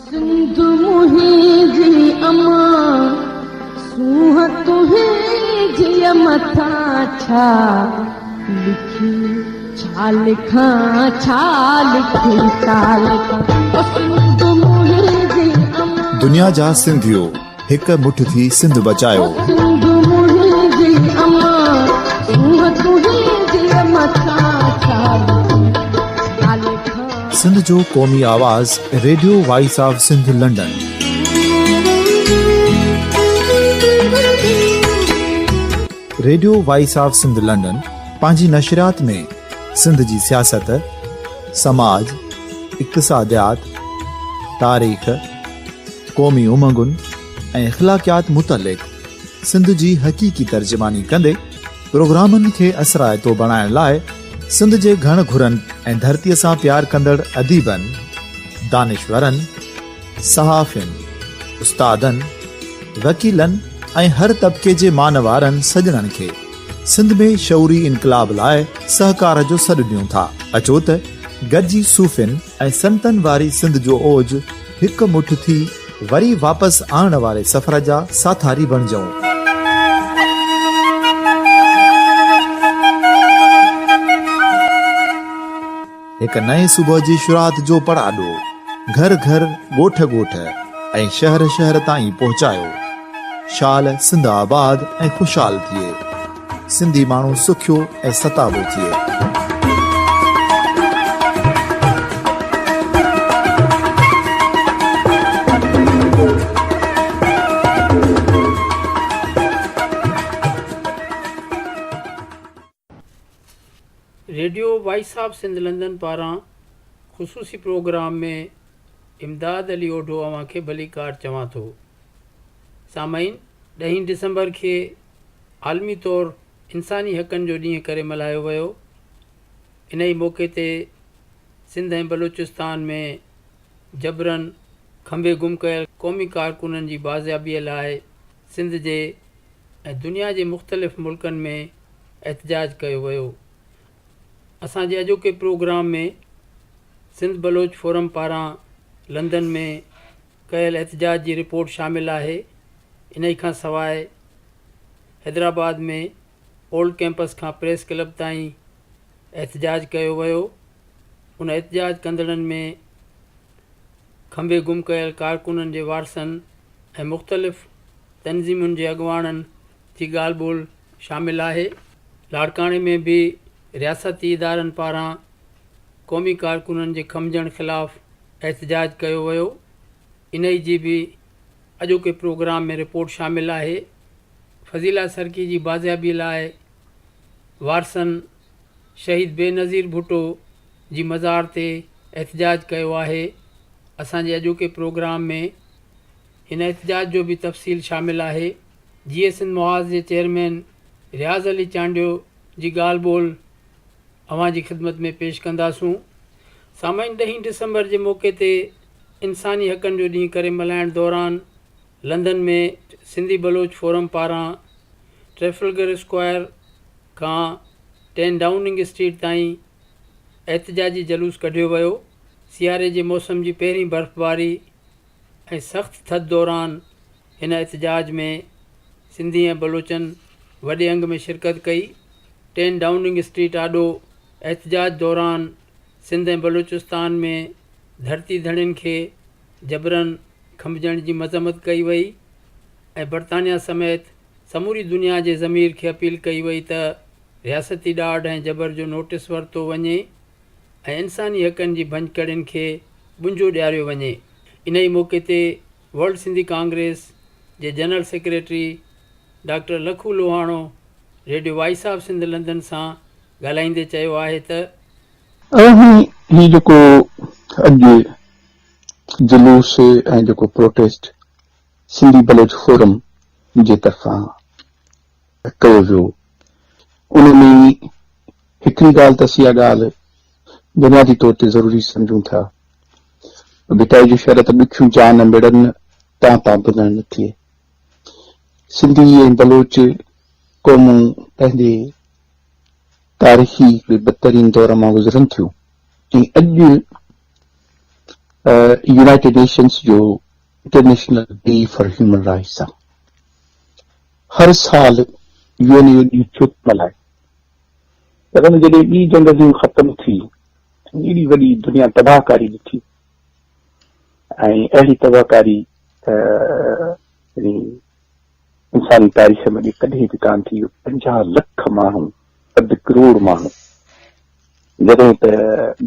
سنڌ منهنجي امان، سونهن تنهنجيء مٿان ڇا لکي، ڇا لکان، ڇا لکي، ڇا لکان، او سنڌ منهنجي امان. دنيا جا سنڌيو هڪ مٺ ٿي سنڌ بچايو. او سنڌ منهنجي امان، سونهن تنهنجيء مٿان ڇا لکي، ڇا لکان. سنڌ جو قومي آواز radio voice of Sindh London. Radio voice of Sindh London پنهنجي نشريات ۾ سنڌ جي سياست، سماج، اقتصاديات، تاريخ، قومي امنگن ۽ اخلاقيات متعلق سنڌ جي حقيقي ترجماني ڪندي پروگرامن کي اثرائتو بڻائڻ لاء سنڌ جي گهڻ گهرن ۽ ڌرتيء سان پيار ڪندڙ اديبن، دانشورن، صحافين، استادن، وڪيلن ۽ هر طبقي جي مان وارن سڄڻن کي سنڌ ۾ شعوري انقلاب لاء سهڪار جو سڏ ڏيون ٿا. اچو ته گڏجي صوفين ۽ سنتن واري سنڌ جو اوج هڪ مٺ ٿي وري واپس آڻڻ واري سفر جا ساٿاري بڻجون. هڪ نئين صبح جي شروعات جو پڙاڏو گهر گهر، ڳوٺ ڳوٺ ۽ شهر شهر تائين پهچايو. شال سنڌ آباد ۽ خوشحال ٿئي. سنڌي ماڻهو سکيو ۽ ستابو ٿئي. Radio voice of Sindh London پاران خصوصي پروگرام ۾ امداد علي اوڍو اوهان کي ڀليڪار چوان ٿو. سامعين ڏهين ڊسمبر کي عالمي طور انساني حقن جو ڏينهن ڪري ملهايو ويو. انهي موقعي تي سنڌ ۽ بلوچستان ۾ جبرن کنڀي گم ڪيل قومي ڪارڪنن جي بازيابي لاء سنڌ جي ۽ دنيا جي مختلف ملڪن ۾ احتجاج ڪيو ويو. اسان جي اڄوڪي پروگرام ۾ سنڌ بلوچ فورم پاران لندن ۾ ڪيل احتجاج جي رپورٽ شامل آهي. انهي کان سواء حيدرآباد ۾ اولڊ ڪيمپس کان پريس ڪلب تائين احتجاج ڪيو ويو. ان احتجاج ڪندڙن ۾ کنڀي گم ڪيل ڪارڪنن جي وارثن ۽ مختلف تنظيمن جي اڳواڻن جي ڳالهه ٻولهه شامل آهي. لاڙڪاڻي ۾ به رياستي ادارن پاران قومي ڪارڪنن جي کنڀجڻ خلاف احتجاج ڪيو ويو. انهي جي به اڄوڪي پروگرام ۾ رپورٽ شامل آهي. فضيلا سرڪي جي بازيابي لاء وارثن شهيد بينظير ڀٽو جي مزار تي احتجاج ڪيو آهي. اسان جي اڄوڪي پروگرام ۾ هن احتجاج جو به تفصيل شامل آهي. جيئي سنڌ محاذ جي چيئرمين رياض علي چانڊيو جي ڳالهه ٻولهه اوهان جي خدمت ۾ پيش ڪنداسون. سامعين ڏهين ڊسمبر جي موقعي تي انساني حقن جو ڏينهن ڪري ملهائڻ دوران لندن ۾ سنڌي بلوچ فورم پاران ٽريفلگر اسڪوائر کان ٽين ڊائوننگ اسٽريٽ تائين احتجاجي جلوس ڪڍيو ويو. سياري جي موسم جي پهرين برفباري ۽ سخت ٿڌ دوران هن احتجاج ۾ سنڌي ۽ بلوچن وڏي انگ ۾ شرڪت ڪئي. ٽين ڊائوننگ اسٽريٽ آڏو احتجاج دوران سنڌ ۽ بلوچستان ۾ ڌرتي ڌڻين کي جبرن کنڀجڻ جي مذمت ڪئي وئي ۽ برطانيا سميت سموري دنيا جي ضمير کي اپيل ڪئي وئي ته رياستي ڏاڍ ۽ جبر جو نوٽيس ورتو وڃي ۽ انساني حقن جي ڀڃڪڙين کي ٻنجو ڏياريو وڃي. انهي موقعي تي ورلڊ سنڌي ڪانگريس جي general secretary doctor Lakho Lohano radio voice of Sindh London سان ڳالهائيندي چيو آهي ته. اوهين هي جيڪو اڄ جلوس ۽ جيڪو پروٽيسٽ سنڌي بلوچ فورم جي طرفان ڪيو ويو ان ۾ هڪڙي ڳالهه ته اسين اها ڳالهه بنيادي طور تي ضروري سمجهون ٿا ڀٽائي جو شعر ته ڏکيون جان مڙن تان تان ٻڌڻ نه ٿئي. سنڌي ۽ بلوچ قومون پنهنجي تاريخي هڪڙي بدترين دور مان گذرن ٿيون ۽ اڄ يونائيٽيڊ نيشنز جو international day for human rights آهي. هر سال يو اين اهو ڏينهن ڇو ٿو ملهائي؟ پر جڏهن ٻي جنگ عظيم ختم ٿي ۽ ايڏي وڏي دنيا تباهڪاري ڏٺي ۽ اهڙي تباهڪاري يعني انساني تاريخ ۾ اڳي ڪڏهن به ڪانه ٿي، 50 لک ماڻهو، اڌ ڪروڙ ماڻهو، جڏهن ته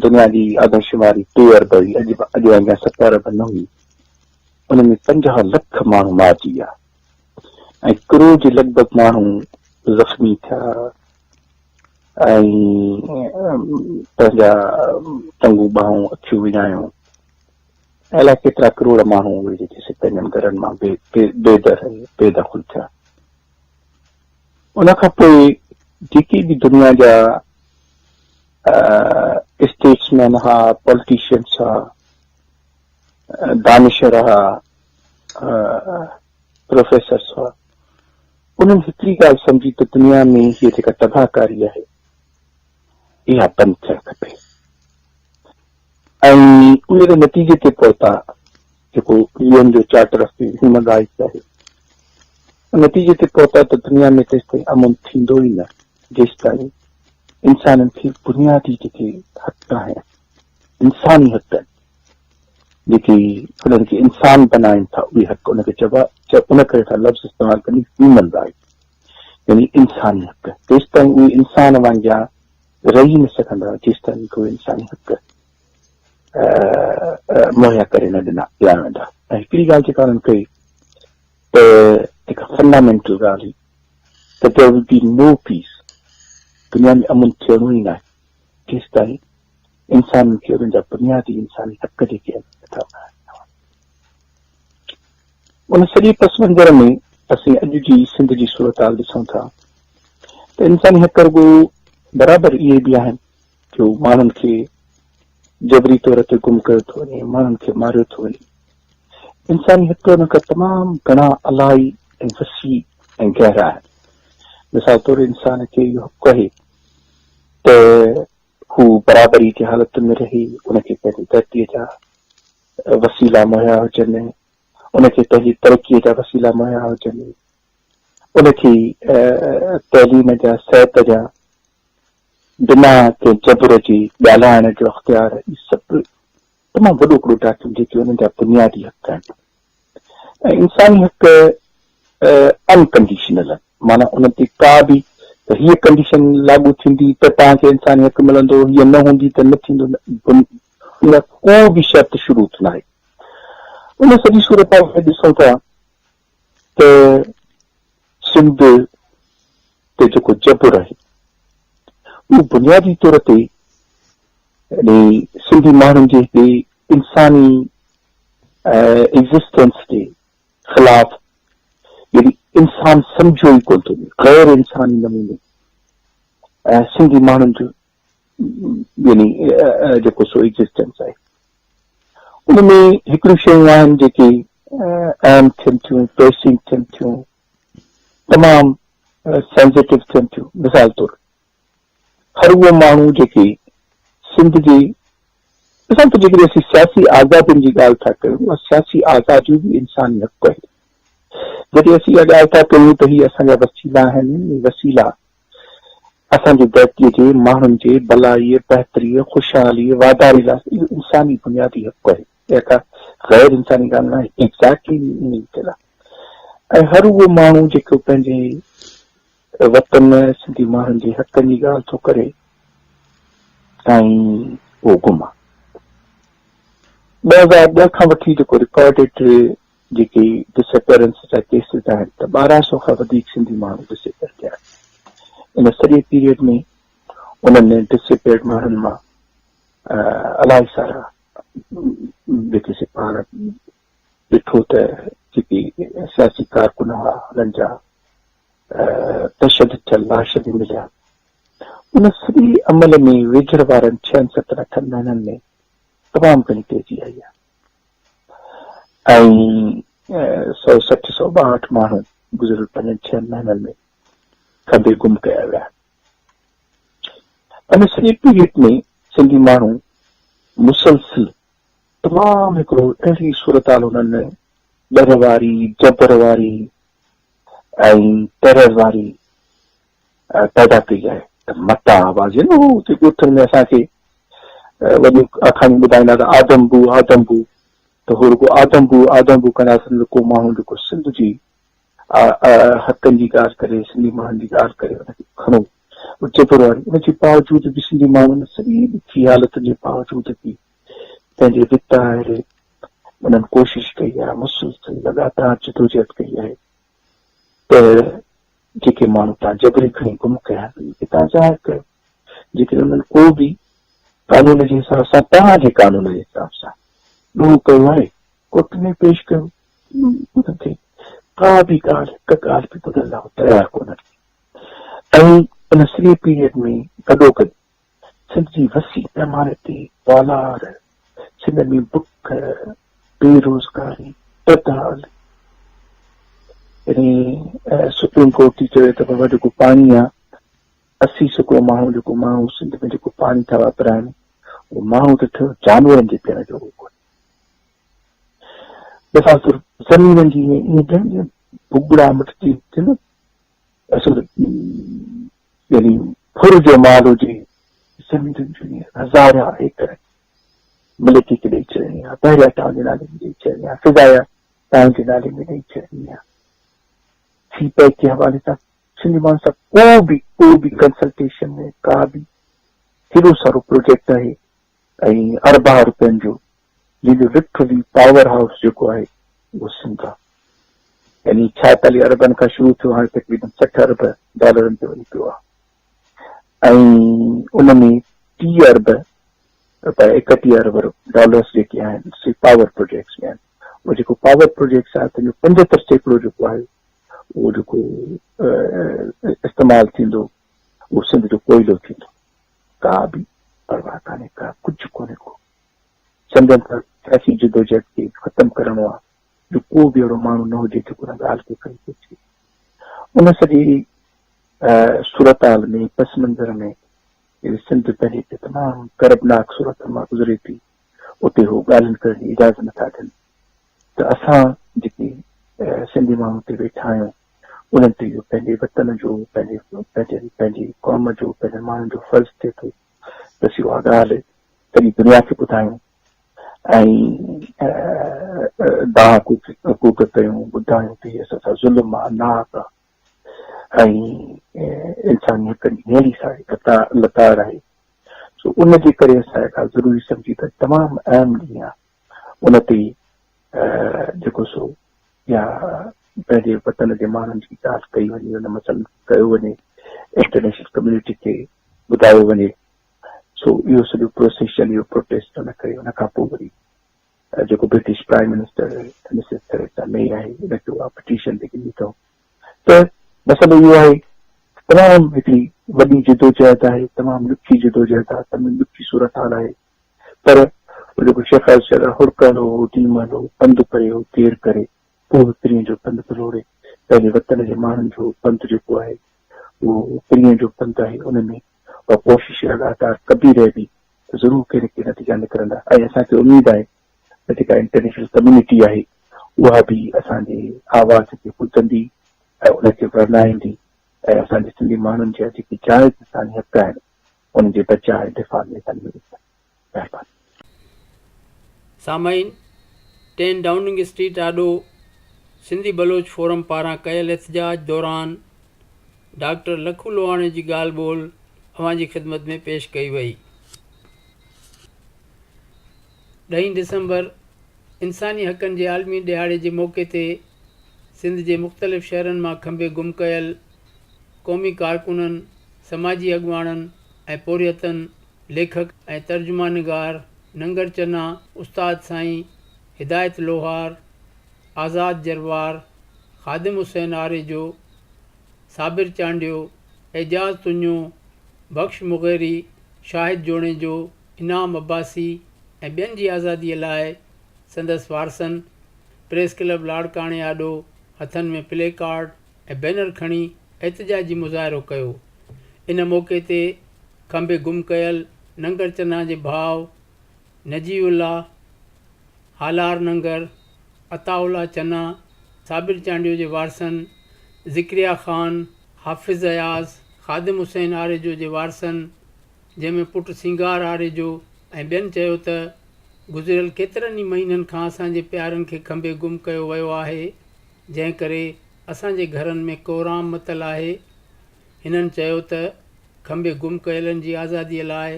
دنيا جي آدمشماري 3 ارب هئي، اڄ اڄ اڃا 7 ارب نه هئي، ان ۾ 50 لک ماڻهو مارجي ويا ۽ ڪروڙ جي لڳ ڀڳ ماڻهو زخمي ٿيا ۽ پنهنجا ٽنگون ٻانهون اکيون وڃايون ۽ الائي ڪيترا ڪروڙ ماڻهو اهي جيڪي سي پنهنجن گهرن مان بي بي در ۽ بي دخل ٿيا. ان کان پوء جيڪي به دنيا جا اسٽيٽسمين ها، پوليٽيشنس ها، دانشور ها، پروفيسرس هئا، انهن هڪڙي ڳالهه سمجهي ته دنيا ۾ هيء جيڪا تباهڪاري آهي، اها بند ٿيڻ کپي ۽ انهيء نتيجي تي پهتا، جيڪو يو اين جو چارٽر آف هيومن رائٽس آهي، ان نتيجي تي پهتا ته دنيا ۾ تيستائين امن ٿيندو ئي نه، جيستائين انسانن کي بنيادي جيڪي حق آهن، انساني حق آهن، جيڪي انهن کي انسان بنائن ٿا، اهي حق ان کي چئبو آهي، ان ڪري ٿا لفظ استعمال ڪن هيومن رائٽس يعني انساني حق. تيستائين اهي انسان وانگيان رهي نه سگهندا، جيستائين اهي انساني حق مهيا ڪري نه ڏنا ڏيارا ويندا. ۽ هڪڙي ڳالهه جيڪا انهن ڪئي ته جيڪا فنڊامينٽل ڳالهه هئي ته there will be no peace، دنيا ۾ امن ٿيڻو ئي ناهي جيستائين انسانن کي انهن جا بنيادي انساني حق جيڪي آهن نٿا ملن. ان سڄي پس منظر ۾ اسين اڄ جي سنڌ جي صورتحال ڏسون ٿا ته انساني حق رڳو برابر اهي به آهن جو ماڻهن کي جبري طور تي گم ڪيو ٿو وڃي، ماڻهن کي ماريو ٿو وڃي. انساني حق ان کان تمام گهڻا الاهي ۽ وسيع ۽ گهرا آهن. مثال طور انسان کي اهو حق آهي ته هو برابري جي حالت ۾ رهي، ان کي پنهنجي ڌرتيء جا وسيلا مهيا هجن، ان کي پنهنجي ترقيء جا وسيلا مهيا هجن، ان کي تعليم جا، صحت جا، بنا ڪنهن جبر جي ڳالهائڻ جو اختيار، اهي سڀ تمام وڏو هڪڙو ڊاڪيومينٽ جيڪي انهن جا بنيادي حق آهن ۽ انساني حق انڪنڊيشنل آهن، معنيٰ انهن تي ڪا به ته هيء ڪنڊيشن لاڳو ٿيندي ته توهان کي انساني حق ملندو، هيء نه هوندي ته نه ٿيندو، ان لاء ڪو به شرط شروط ناهي. ان سڄي صورتحال ۾ ڏسون ٿا ته سنڌ تي جيڪو جبر آهي اهو بنيادي طور تي يعني سنڌي ماڻهن جي هڪڙي انساني ايگزسٽنس جي خلاف، يعني انسان سمجهيو ئي ڪونه ٿو وڃي، غير انساني نموني سنڌي ماڻهن جو يعني جيڪو سو ايگزسٽنس آهي. ان ۾ هڪڙيون شيون آهن جيڪي اهم ٿين ٿيون، پريسنگ ٿين ٿيون، تمام سينسيٽو ٿين ٿيون. مثال طور هر اهو ماڻهو جيڪي سنڌ جي مثال طور جيڪڏهن اسين سياسي آزادين جي ڳالهه ٿا ڪيون، اها سياسي آزاديون به انساني حق آهي. جڏهن اسين اها ڳالهه ٿا ڪيون ته هي اسان جا وسيلا آهن، اهي وسيلا اسان جي ڌرتيء جي ماڻهن جي ڀلائيء، بهتريء، خوشحاليء، واڌاري لاء اهو انساني بنيادي حق آهي. اها ڪا غير انساني ڳالهه ناهي. ايگزيڪٽلي ائين ئي ٿيل آهي ۽ هر اهو ماڻهو جيڪو پنهنجي وطن سنڌي ماڻهن جي حقن جي ڳالهه ٿو ڪري ۽ اهو گم آهي. 2010 کان وٺي جيڪو رڪارڊيڊ جيڪي ڊس اپيئرنس جا ڪيسز آهن ته 1200 کان وڌيڪ سنڌي ماڻهو ڊس اپيئر ٿيا آهن. ان سڄي پيريڊ ۾ انهن ڊس اپيئرڊ ماڻهن مان الاهي سارا جيڪي سي پاڻ ڏٺو ته جيڪي سياسي ڪارڪن هئا انهن جا تشدد ٿيل لاش به مليا. ان سڄي عمل ۾ ويجهڙ وارن ڇهن ستن اٺن مهينن ۾ تمام گهڻي تيزي آئي آهي ۽ 160 162 ماڻهو گذريل پنجن ڇهن مهينن ۾ کنڀي گم ڪيا ويا. ان سڄي پيريڊ ۾ سنڌي ماڻهو مسلسل تمام هڪڙو اهڙي صورتحال انهن ڏر واري، جبر واري ۽ ٽيرر واري پيدا ڪئي آهي ته متان آواز نه هو اتي ڳوٺن ۾ اسان کي وڏيون آکاڻيون ٻڌائيندا ته آدم بو آدم بو ته هو رڳو آدم بو آدم بو ڪنداسين ته ڪو ماڻهو جيڪو سنڌ جي حقن جي ڳالهه ڪري سنڌي ماڻهن جي ڳالهه ڪري ان کي کڻو جبر واري ان جي باوجود به سنڌي ماڻهن سڄي ڏکي حالتن جي باوجود به پنهنجي وت آهر انهن ڪوشش ڪئي آهي مسلسل لڳاتار جدوجهد ڪئي آهي ته جيڪي ماڻهو تان جبري کڻي گم ڪيا آهن انهن کي تان ظاهر ڪيو جيڪڏهن انهن ڪو به قانون جي حساب سان توهان جي قانون جي حساب سان ڏوهه ڪيو آهي ڪورٽ ۾ پيش ڪيو انهن کي ڪا به ڳالهه هڪ ڳالهه به ٻڌڻ لاء تيار ڪونهن ۽ ان سڄي پيريڊ ۾ گڏوگڏ سنڌ جي وسيع پيماني تي والار، سنڌ ۾ بک، بي روزگاري، بدحالي يعني سپريم ڪورٽ ٿي چوي ته بابا جيڪو پاڻي آ 80% ماڻهو جيڪو ماڻهو سنڌ ۾ جيڪو پاڻي ٿا واپرائن اهو ماڻهو ته ٺهيو جانورن جي پيئڻ جوڳو ڪونهي. مثال طور زمينن جي ائين ڄڻ جيئن ڀڳڙا مٽجي ٿين اصل يعني ڦر جو مال هجي، زمينن جو ائين هزارها ايڪڙ ملڪي کي ڏئي ڇڏڻي آهي، بحريا ٽائون جي نالي ۾ ڏئي ڇڏڻي آهي، فضايا ٽائون جي نالي ۾ ڏئي ڇڏڻي آهي. سي پيڪ جي حوالي سان سنڌي ماڻهن سان ڪو به ڪو به ڪنسلٽيشن ۾ ڪا به هيڏو سارو پروجيڪٽ آهي ۽ اربها روپين جو جنهن جو لٽرلي پاور هائوس جيڪو آهي اهو سنڌ آهي يعني 46 اربن کان شروع ٿيو هاڻي تقريبن 60 ارب ڊالرن تي وڃي پيو آهي ۽ ان ۾ 30 ارب رپيا 31 ارب ڊالرس جيڪي آهن سي پاور پروجيڪٽس ۾ آهن اهو جيڪو پاور پروجيڪٽس آهي تنهن جو 75% جيڪو آهي اهو جيڪو استعمال ٿيندو اهو سنڌ جو ڪوئلو ٿيندو ڪا به پرواهه ڪانهي ڪا ڪجهه ڪونهي ڪو سمجهن ٿا سياسي جدوجهد کي ختم ڪرڻو آهي جو ڪو به اهڙو ماڻهو نه هجي جيڪو ان ڳالهه کي کڻي پڇي. ان سڄي صورتحال ۾ پس منظر ۾ سنڌ پنهنجي هڪ تمام ڪربناڪ صورت مان گذري ٿي اتي هو ڳالهين ڪرڻ جي اجازت نٿا ڏين ته اسان جيڪي سنڌي ماڻهو اتي ويٺا آهيون انهن تي اهو پنهنجي وطن جو پنهنجي پنهنجي قوم جو پنهنجن ماڻهن جو فرض ٿئي ٿو ته اسين اها ڳالهه سڄي دنيا کي ٻڌايون ۽ دانهن ڪوڪ ڪيون ٻڌايون ته هي اسان سان ظلم آ ناحق آ ۽ انساني حقن جي ههڙي ساري لتاڙ آهي سو ان جي ڪري اسان اها ڳالهه ضروري سمجهي ته تمام اهم ڏينهن آ ان تي جيڪو سو يا پنهنجي وطن جي ماڻهن جي ڳالهه ڪئي وڃي ان مسئلن کي ڪيو وڃي انٽرنيشنل ڪميونٽي کي ٻڌايو وڃي سو اهو سڄو پروسيشن اهو پروٽيسٽ ان ڪري ان کان پوء وري جيڪو British prime minister Mrs Theresa May آهي ان کي اها پٽيشن به ڏني اٿئون ته مسئلو اهو آهي تمام هڪڙي وڏي جدوجهد آهي تمام ڏکي جدوجهد آهي تمام ڏکي صورتحال آهي پر جيڪو شيخ اياز چيو آهي هڙڪندو هو ڏينهن مهل پنڌ پري هو دير ڪري پوء به پرينء جو پنڌ پلوڙي پنهنجي وطن جي ماڻهن جو پنڌ جيڪو آهي اهو پرينء جو پنڌ آهي ان ۾ اها ڪوشش لڳاتار ڪبي رهبي ته ضرور ڪي نه ڪي نتيجا نڪرندا ۽ اسان کي اميد آهي ته جيڪا انٽرنيشنل ڪميونٽي آهي اها به اسان جي آواز کي ٻڌندي ۽ ان کي ورنائيندي ۽ اسان جي سنڌي ماڻهن جا جيڪي جائز انساني حق آهن انهن جي بچاء ۽ دفاع ۾ اسان جي مدد ڪندي. مهرباني. سامعين، ٽين ڊائوننگ اسٽريٽ آڏو سنڌي بلوچ فورم پاران ڪيل احتجاج دوران ڊاڪٽر لکو لوهاڻي جي ڳالهه ٻولهه اوهان جي خدمت ۾ پيش ڪئي وئي. ڏهين ڊسمبر انساني حقن جي عالمي ڏهاڙي جي موقعي تي سنڌ جي مختلف شهرن مان کنڀي گم ڪيل قومي ڪارڪنن، سماجي اڳواڻن ۽ پورهيتن، ليکڪ ۽ ترجمه نگار ننگر چنا، استاد سائين هدايت لوهار، آزاد جروار، خادم حسين آريجو، صابر چانڊيو، اعجاز تنيو، بخش مغيري، شاهد جوڻيجو، انعام عباسي ۽ ٻين جي آزاديء لاء سندس وارثن پريس ڪلب لاڙڪاڻي آڏو هٿن ۾ پلي ڪارڊ ۽ بينر کڻي احتجاجي مظاهرو ڪيو. ان موقعي تي کنڀي گم ڪيل ننگر چنا جي ڀاء نجيع الله، هالار ننگر، عطاء الله چنا، صابر چانڊيو جي وارثن، ذڪريا خان، حافظ اياز، خادم حسين آريجو جي وارثن جنهن ۾ پٽ سينگار آريجو ۽ ٻين چيو ته گذريل ڪيترن ئي مهينن کان اسان جي پيارن کي کنڀي گم ڪيو ويو آهي جنهن ڪري اسان جي گهرن ۾ ڪهرام متل آهي هنن چيو ته کنڀي گم ڪيلن جي آزادي لاء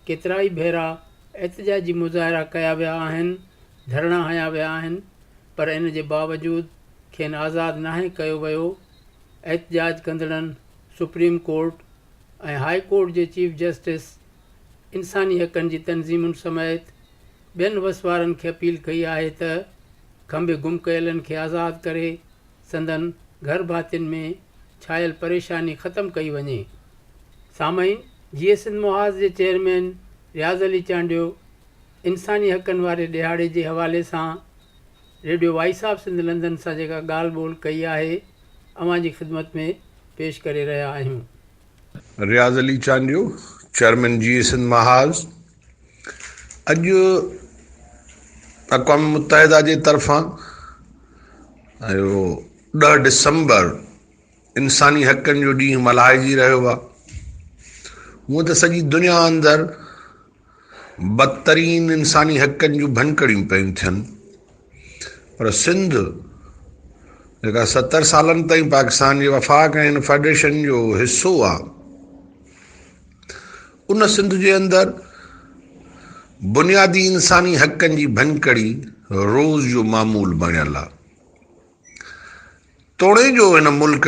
ڪيترائي ڀيرا احتجاجي مظاهرا ڪيا ويا آهن، ڌرڻا هنيا ويا آهن پر ان جي باوجود کين آزاد ناهي ڪيو ويو، احتجاج ڪندڙن سپريم ڪورٽ ۽ هاء ڪورٽ جي چيف جسٽس، انساني حقن جي تنظيمن سميت ٻين وس وارن کي اپيل ڪئي آهي ته کنڀي گم ڪيلن کي آزاد ڪري سندن گهر ڀاتين ۾ ڇانيل پريشاني ختم ڪئي وڃي. سامعين! جيئي سنڌ محاذ جي چيئرمين رياض علي چانڊيو انساني حقن واري ڏهاڙي جي حوالي سان radio voice of Sindh London سان جيڪا ڳالهه ٻولهه ڪئي آهي اوهان جي خدمت ۾ پيش ڪري رهيا آهيون. رياض علي چانڊيو، چيئرمين جيئي سنڌ محاذ، اڄ اقوام متحده جي طرفان اهو ڏهه ڊسمبر انساني حقن جو ڏينهن ملهائجي رهيو آهي. هونء ته سڄي دنيا اندر بدترين انساني حقن جون ڀڃڪڙيون پيون ٿين پر سنڌ جيڪا 70 سالن تائين پاڪستان جي وفاق ۽ هن فيڊريشن جو حصو آهي ان سنڌ جي اندر بنيادي انساني حقن جي ڀڃڪڙي روز جو معمول بڻيل آهي. توڻي جو هن ملڪ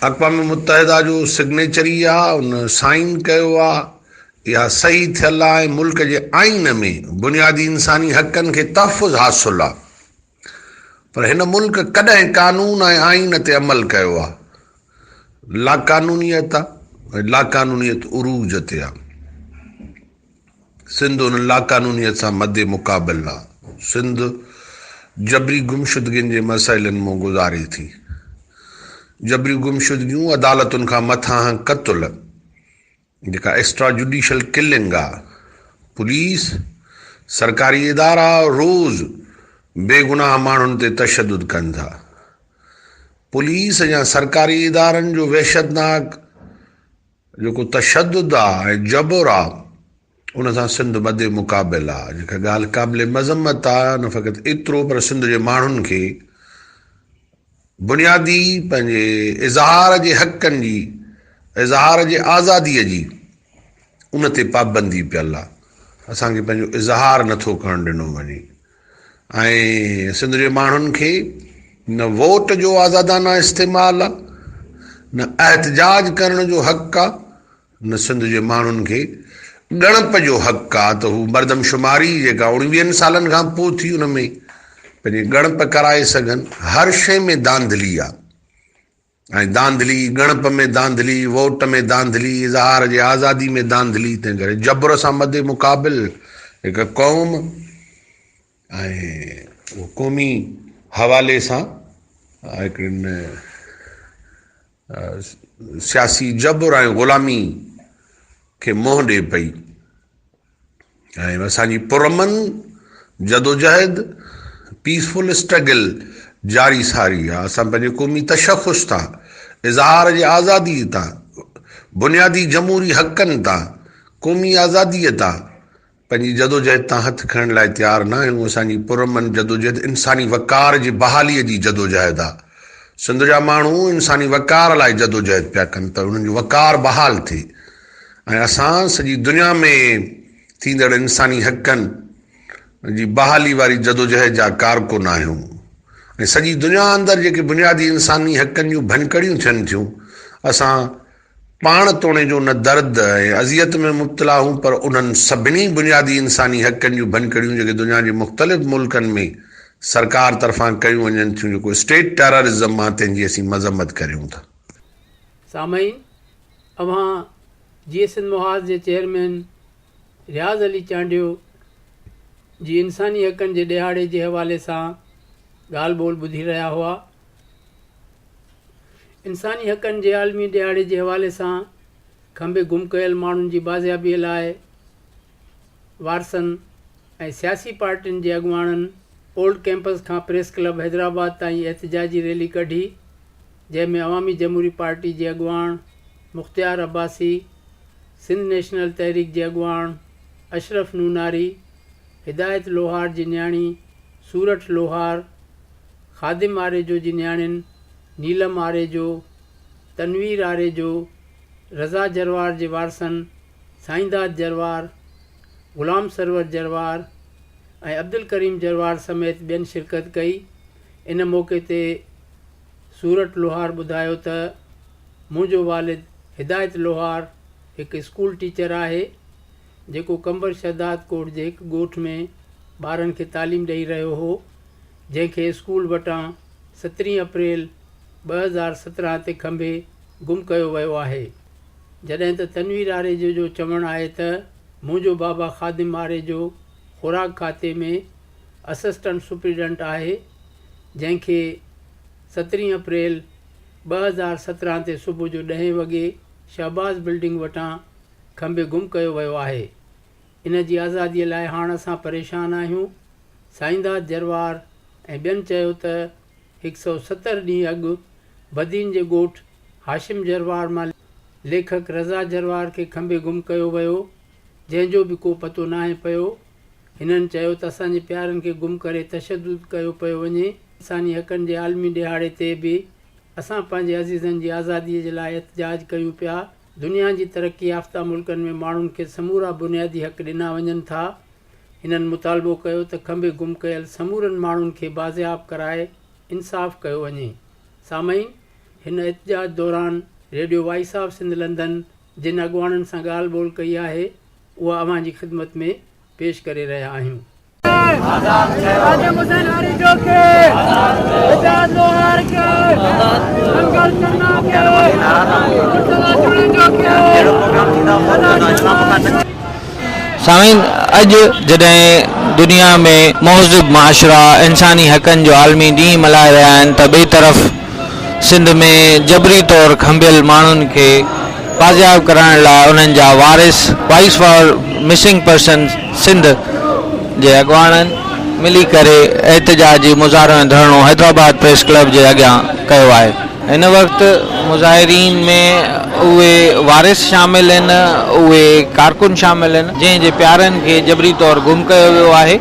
اقوام متحده جو سگنيچري آ، ان سائن ڪيو آ، اها صحيح ٿيل آ ۽ ملڪ جي آئين ۾ بنيادي انساني حقن کي تحفظ حاصل آ پر هن ملڪ ڪڏهن قانون ۽ آئين تي عمل ڪيو آ؟ لاقانونيت آ ۽ لاقانونيت عروج تي آ. سنڌ ان لاقانونيت سان مد مقابل آ. سنڌ جبري گمشدگين جي مسئلن مون گذاري ٿي. جبري گمشدگيون عدالتن کان مٿانهن قتل جيڪا ايڪسٽرا جوڊيشل ڪلنگ آ. پوليس، سرڪاري ادارا روز بيگناهه ماڻهن تي تشدد ڪن ٿا. پوليس يا سرڪاري ادارن جو وحشتناڪ جيڪو تشدد آ ۽ جبر آ ان سان سنڌ مد مقابل آ جيڪا ڳالهه قابل مذمت آ نه فقط ايترو پر سنڌ جي ماڻهن کي بنيادي پنهنجي اظهار جي حقن جي اظهار جي آزادي جي ان تي پابندي پيل آ اسان کي پنهنجو اظهار نٿو ڪرڻ ڏنو وڃي ۽ سنڌ جي ماڻهن کي نه ووٽ جو آزادانه استعمال آ، نه احتجاج ڪرڻ جو حق آ، نه سنڌ جي ماڻهن کي ڳڻپ جو حق آ ته هو مردم شماري جيڪا اڻويهن سالن کان پوء ٿي ان ۾ پنهنجي ڳڻپ ڪرائي سگهن. هر شيء ۾ دانڌلي آ. ۽ دانڌلي، ڳڻپ ۾ دانڌلي، ووٽ ۾ دانڌلي، اظهار جي آزادي ۾ دانڌلي، تنهن ڪري جبر سان مد مقابل هڪ قوم ۽ اهو قومي حوالي سان هڪڙين سياسي جبر ۽ غلامي کي منهن ڏئي پئي. ۽ اسان جي پرامن جدوجهد، Peaceful Struggle، جاري ساري آ. اسان پنهنجي قومي تشخص تان، اظهار جي آزادي تان، بنيادي جمهوري حقن تان، قومي آزاديء تان پنهنجي جدوجهد تان هٿ کڻڻ لاء تيار نه آهيون. اسان جي پرامن جدوجهد انساني وقار جي بحاليء جي جدوجهد آ. سنڌ جا ماڻهو انساني وقار لاء جدوجهد پيا ڪن ته انهن جو وقار بحال ٿئي. ۽ اسان سڄي دنيا ۾ ٿيندڙ انساني حقن جي بحالي واري جدوجهد جا ڪارڪن آهيون ۽ سڄي دنيا اندر جيڪي بنيادي انساني حقن جون ڀڃڪڙيون ٿين ٿيون اسان پاڻ توڻي جو ان درد ۽ اذيت ۾ مبتلا آهيون پر انهن سڀني بنيادي انساني حقن جون ڀڃڪڙيون جيڪي دنيا جي مختلف ملڪن ۾ سرڪار طرفان ڪيون وڃن ٿيون جيڪو اسٽيٽ ٽيررزم آهي تنهن جي اسين مذمت ڪريون ٿا. سامعين! اوهان جيئي سنڌ محاذ جي چيئرمين رياض علي چانڊيو جي انساني حقن جي ڏهاڙي جي حوالي سان ڳالهه ٻولهه ٻڌي رهيا هئا. انساني حقن جي عالمي ڏهاڙي جي حوالي سان کنڀي گم ڪيل ماڻهن جي بازيابي لاء وارثن ۽ سياسي پارٽين جي اڳواڻن اولڊ ڪئمپس کان پريس ڪلب حيدرآباد تائين احتجاجي ريلي ڪڍي، جنهن ۾ عوامي جمهوري پارٽي جي اڳواڻ مختيار عباسي، سنڌ نيشنل تحريڪ جي اڳواڻ اشرف نوناري، هدايت لوهار جي نياڻي سورٺ لوهار، خادم آريجو جي نياڻين نيلم آريجو، تنوير آريجو، رضا جروار جي وارثن سائينداد جروار، غلام سرور جروار ۽ عبدالڪريم جروار سميت ٻين شرڪت ڪئي. ان موقعي تي سورٺ لوهار ٻڌايو ته منهنجو والد هدايت لوهار هڪ اسڪول ٽيچر آهي جيڪو قمبر شهدادڪوٽ جي هڪ ڳوٺ ۾ ٻارن کي تعليم ڏئي رهيو هو جنهن کي اسڪول وٽان سترهين اپريل 2017 تي کنڀي گم ڪيو ويو آهي. جڏهن ته تنوير آريجو جو چوڻ آهي ته منهنجو بابا خادم آريجو خوراڪ کاتي ۾ اسسٽنٽ سپريڊنٽ آهي جنهن کي سترهين اپريل 2017 تي صبح جو ڏهين وڳي شهباز بلڊنگ وٽان کنڀي گم ڪيو ويو آهي. ان جي آزادي لاء هاڻ اسان پريشان آهيون. سائينداد جروار ۽ ٻين چيو ته هڪ سئو ستر ڏينهن اڳ بدين جي ڳوٺ هاشم جروار مان ليکڪ رضا جروار کي کنڀي گم ڪيو ويو جنهن جو به ڪو پتو ناهي پيو. هنن چيو ته اسان جي پيارن کي گم ڪري تشدد ڪيو پيو وڃي. انساني حقن جي عالمي ڏهاڙي تي به اسان پنهنجي عزيزن جي آزادي جي لاء احتجاج ڪيون پيا. دنيا جي ترقي يافته ملڪن ۾ ماڻهن کي سمورا بنيادي حق ڏنا وڃن ٿا. هنن مطالبو ڪيو ته کنڀي گم ڪيل سمورن ماڻهن کي بازياب ڪرائي انصاف ڪيو وڃي. سامعين! هن احتجاج دوران radio voice of Sindh London جن اڳواڻن سان ڳالهه ٻولهه ڪئي آهي اها اوهان جي خدمت ۾ پيش ڪري رهيا آهيون. خادم حسين آريجو کي اعجاز لوهار کي انگل چنا کي مرتضيٰ جوڻيجو کي سامعين اڄ جڏهن دنيا ۾ مهذب معاشرا انساني حقن جو عالمي ڏينهن ملهائي رهيا آهن ته ٻئي طرف سنڌ ۾ جبري طور کنڀيل ماڻهن کي بازياب ڪرائڻ لاء انهن جا وارث voice for missing persons Sindh جي اڳواڻن ملي ڪري احتجاجي مظاهرو ۽ ڌرڻو حيدرآباد پريس ڪلب جي اڳيان ڪيو آهي. هن وقت مظاهرين ۾ اهي وارث شامل آهن، اهي ڪارڪن شامل آهن، جنهن جي پيارن کي جبري طور گم ڪيو ويو آهي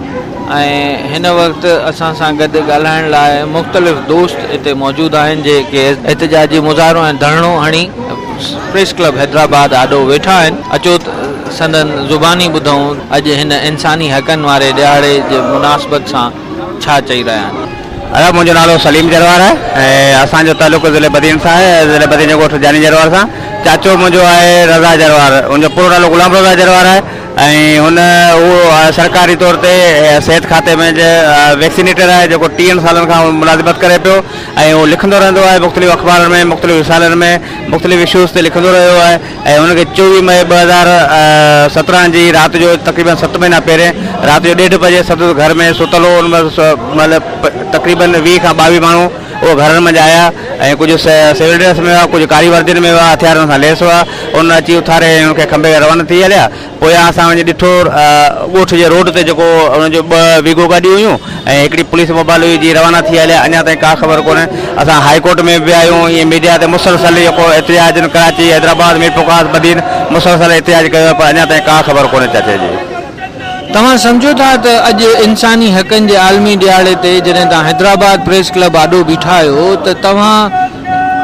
۽ هن وقت اسان سان گڏ ڳالهائڻ لاء مختلف دوست هتي موجود آهن، جيڪي احتجاجي مظاهرو ۽ ڌرڻو هڻي پريس ڪلب حيدرآباد آڏو ويٺا آهن، اچو ته سندن زباني ٻڌون اڄ هن انساني حقن واري ڏهاڙي جي مناسبت سان ڇا چئي رهيا آهن. ادا منهنجو نالو سليم جروار آهي ۽ اسان جو تعلق ضلعي بدين سان آهي ضلعي بدين جي ڳوٺ جاني جروار سان چاچو منهنجو آهي رضا جروار ان جو پورو نالو غلام رضا جروار آهي ۽ هن اهو سرڪاري طور تي صحت کاتي ۾ ويڪسينيٽر آهي جيڪو ٽيهن سالن کان ملازمت ڪري پيو ۽ اهو لکندو رهندو آهي مختلف اخبارن ۾ مختلف رسالن ۾ مختلف اشوز تي لکندو رهيو آهي ۽ هن کي 24 مئي 2017 جي رات جو تقريبن ست مهينا پهرين رات جو ڏيڍ بجي سندس گهر ۾ ستل هو ان مهل تقريبن 20 کان 22 ماڻهو اهو گهرن منجهه آيا ۽ ڪجهه سول ڊريس ۾ هئا ڪجهه ڪاري وردين ۾ هئا هٿيارن سان ليس هئا انهن اچي اٿاري ۽ ان کي کنڀي روانا ٿي هليا پويان اسان وڃي ڏٺو ڳوٺ جي روڊ تي جيڪو انهن جو ٻه ويگو گاڏيون هيون ۽ هڪڙي پوليس موبائل هئي جي روانا ٿي هليا اڃا تائين ڪا خبر ڪونهي اسان هائي ڪورٽ ۾ به ويا آهيون ائين ميڊيا تي مسلسل جيڪو احتجاج ڪراچي حيدرآباد ميرپورخاص بدين مسلسل احتجاج ڪيو آهي پر اڃا تائين ڪا خبر ڪونهي چاچي جي. توهان سمجهو ٿا ته اڄ انساني حقن جي عالمي ڏهاڙي تي جڏهن توهان حيدرآباد پريس ڪلب آڏو بيٺا آهيو ته توهان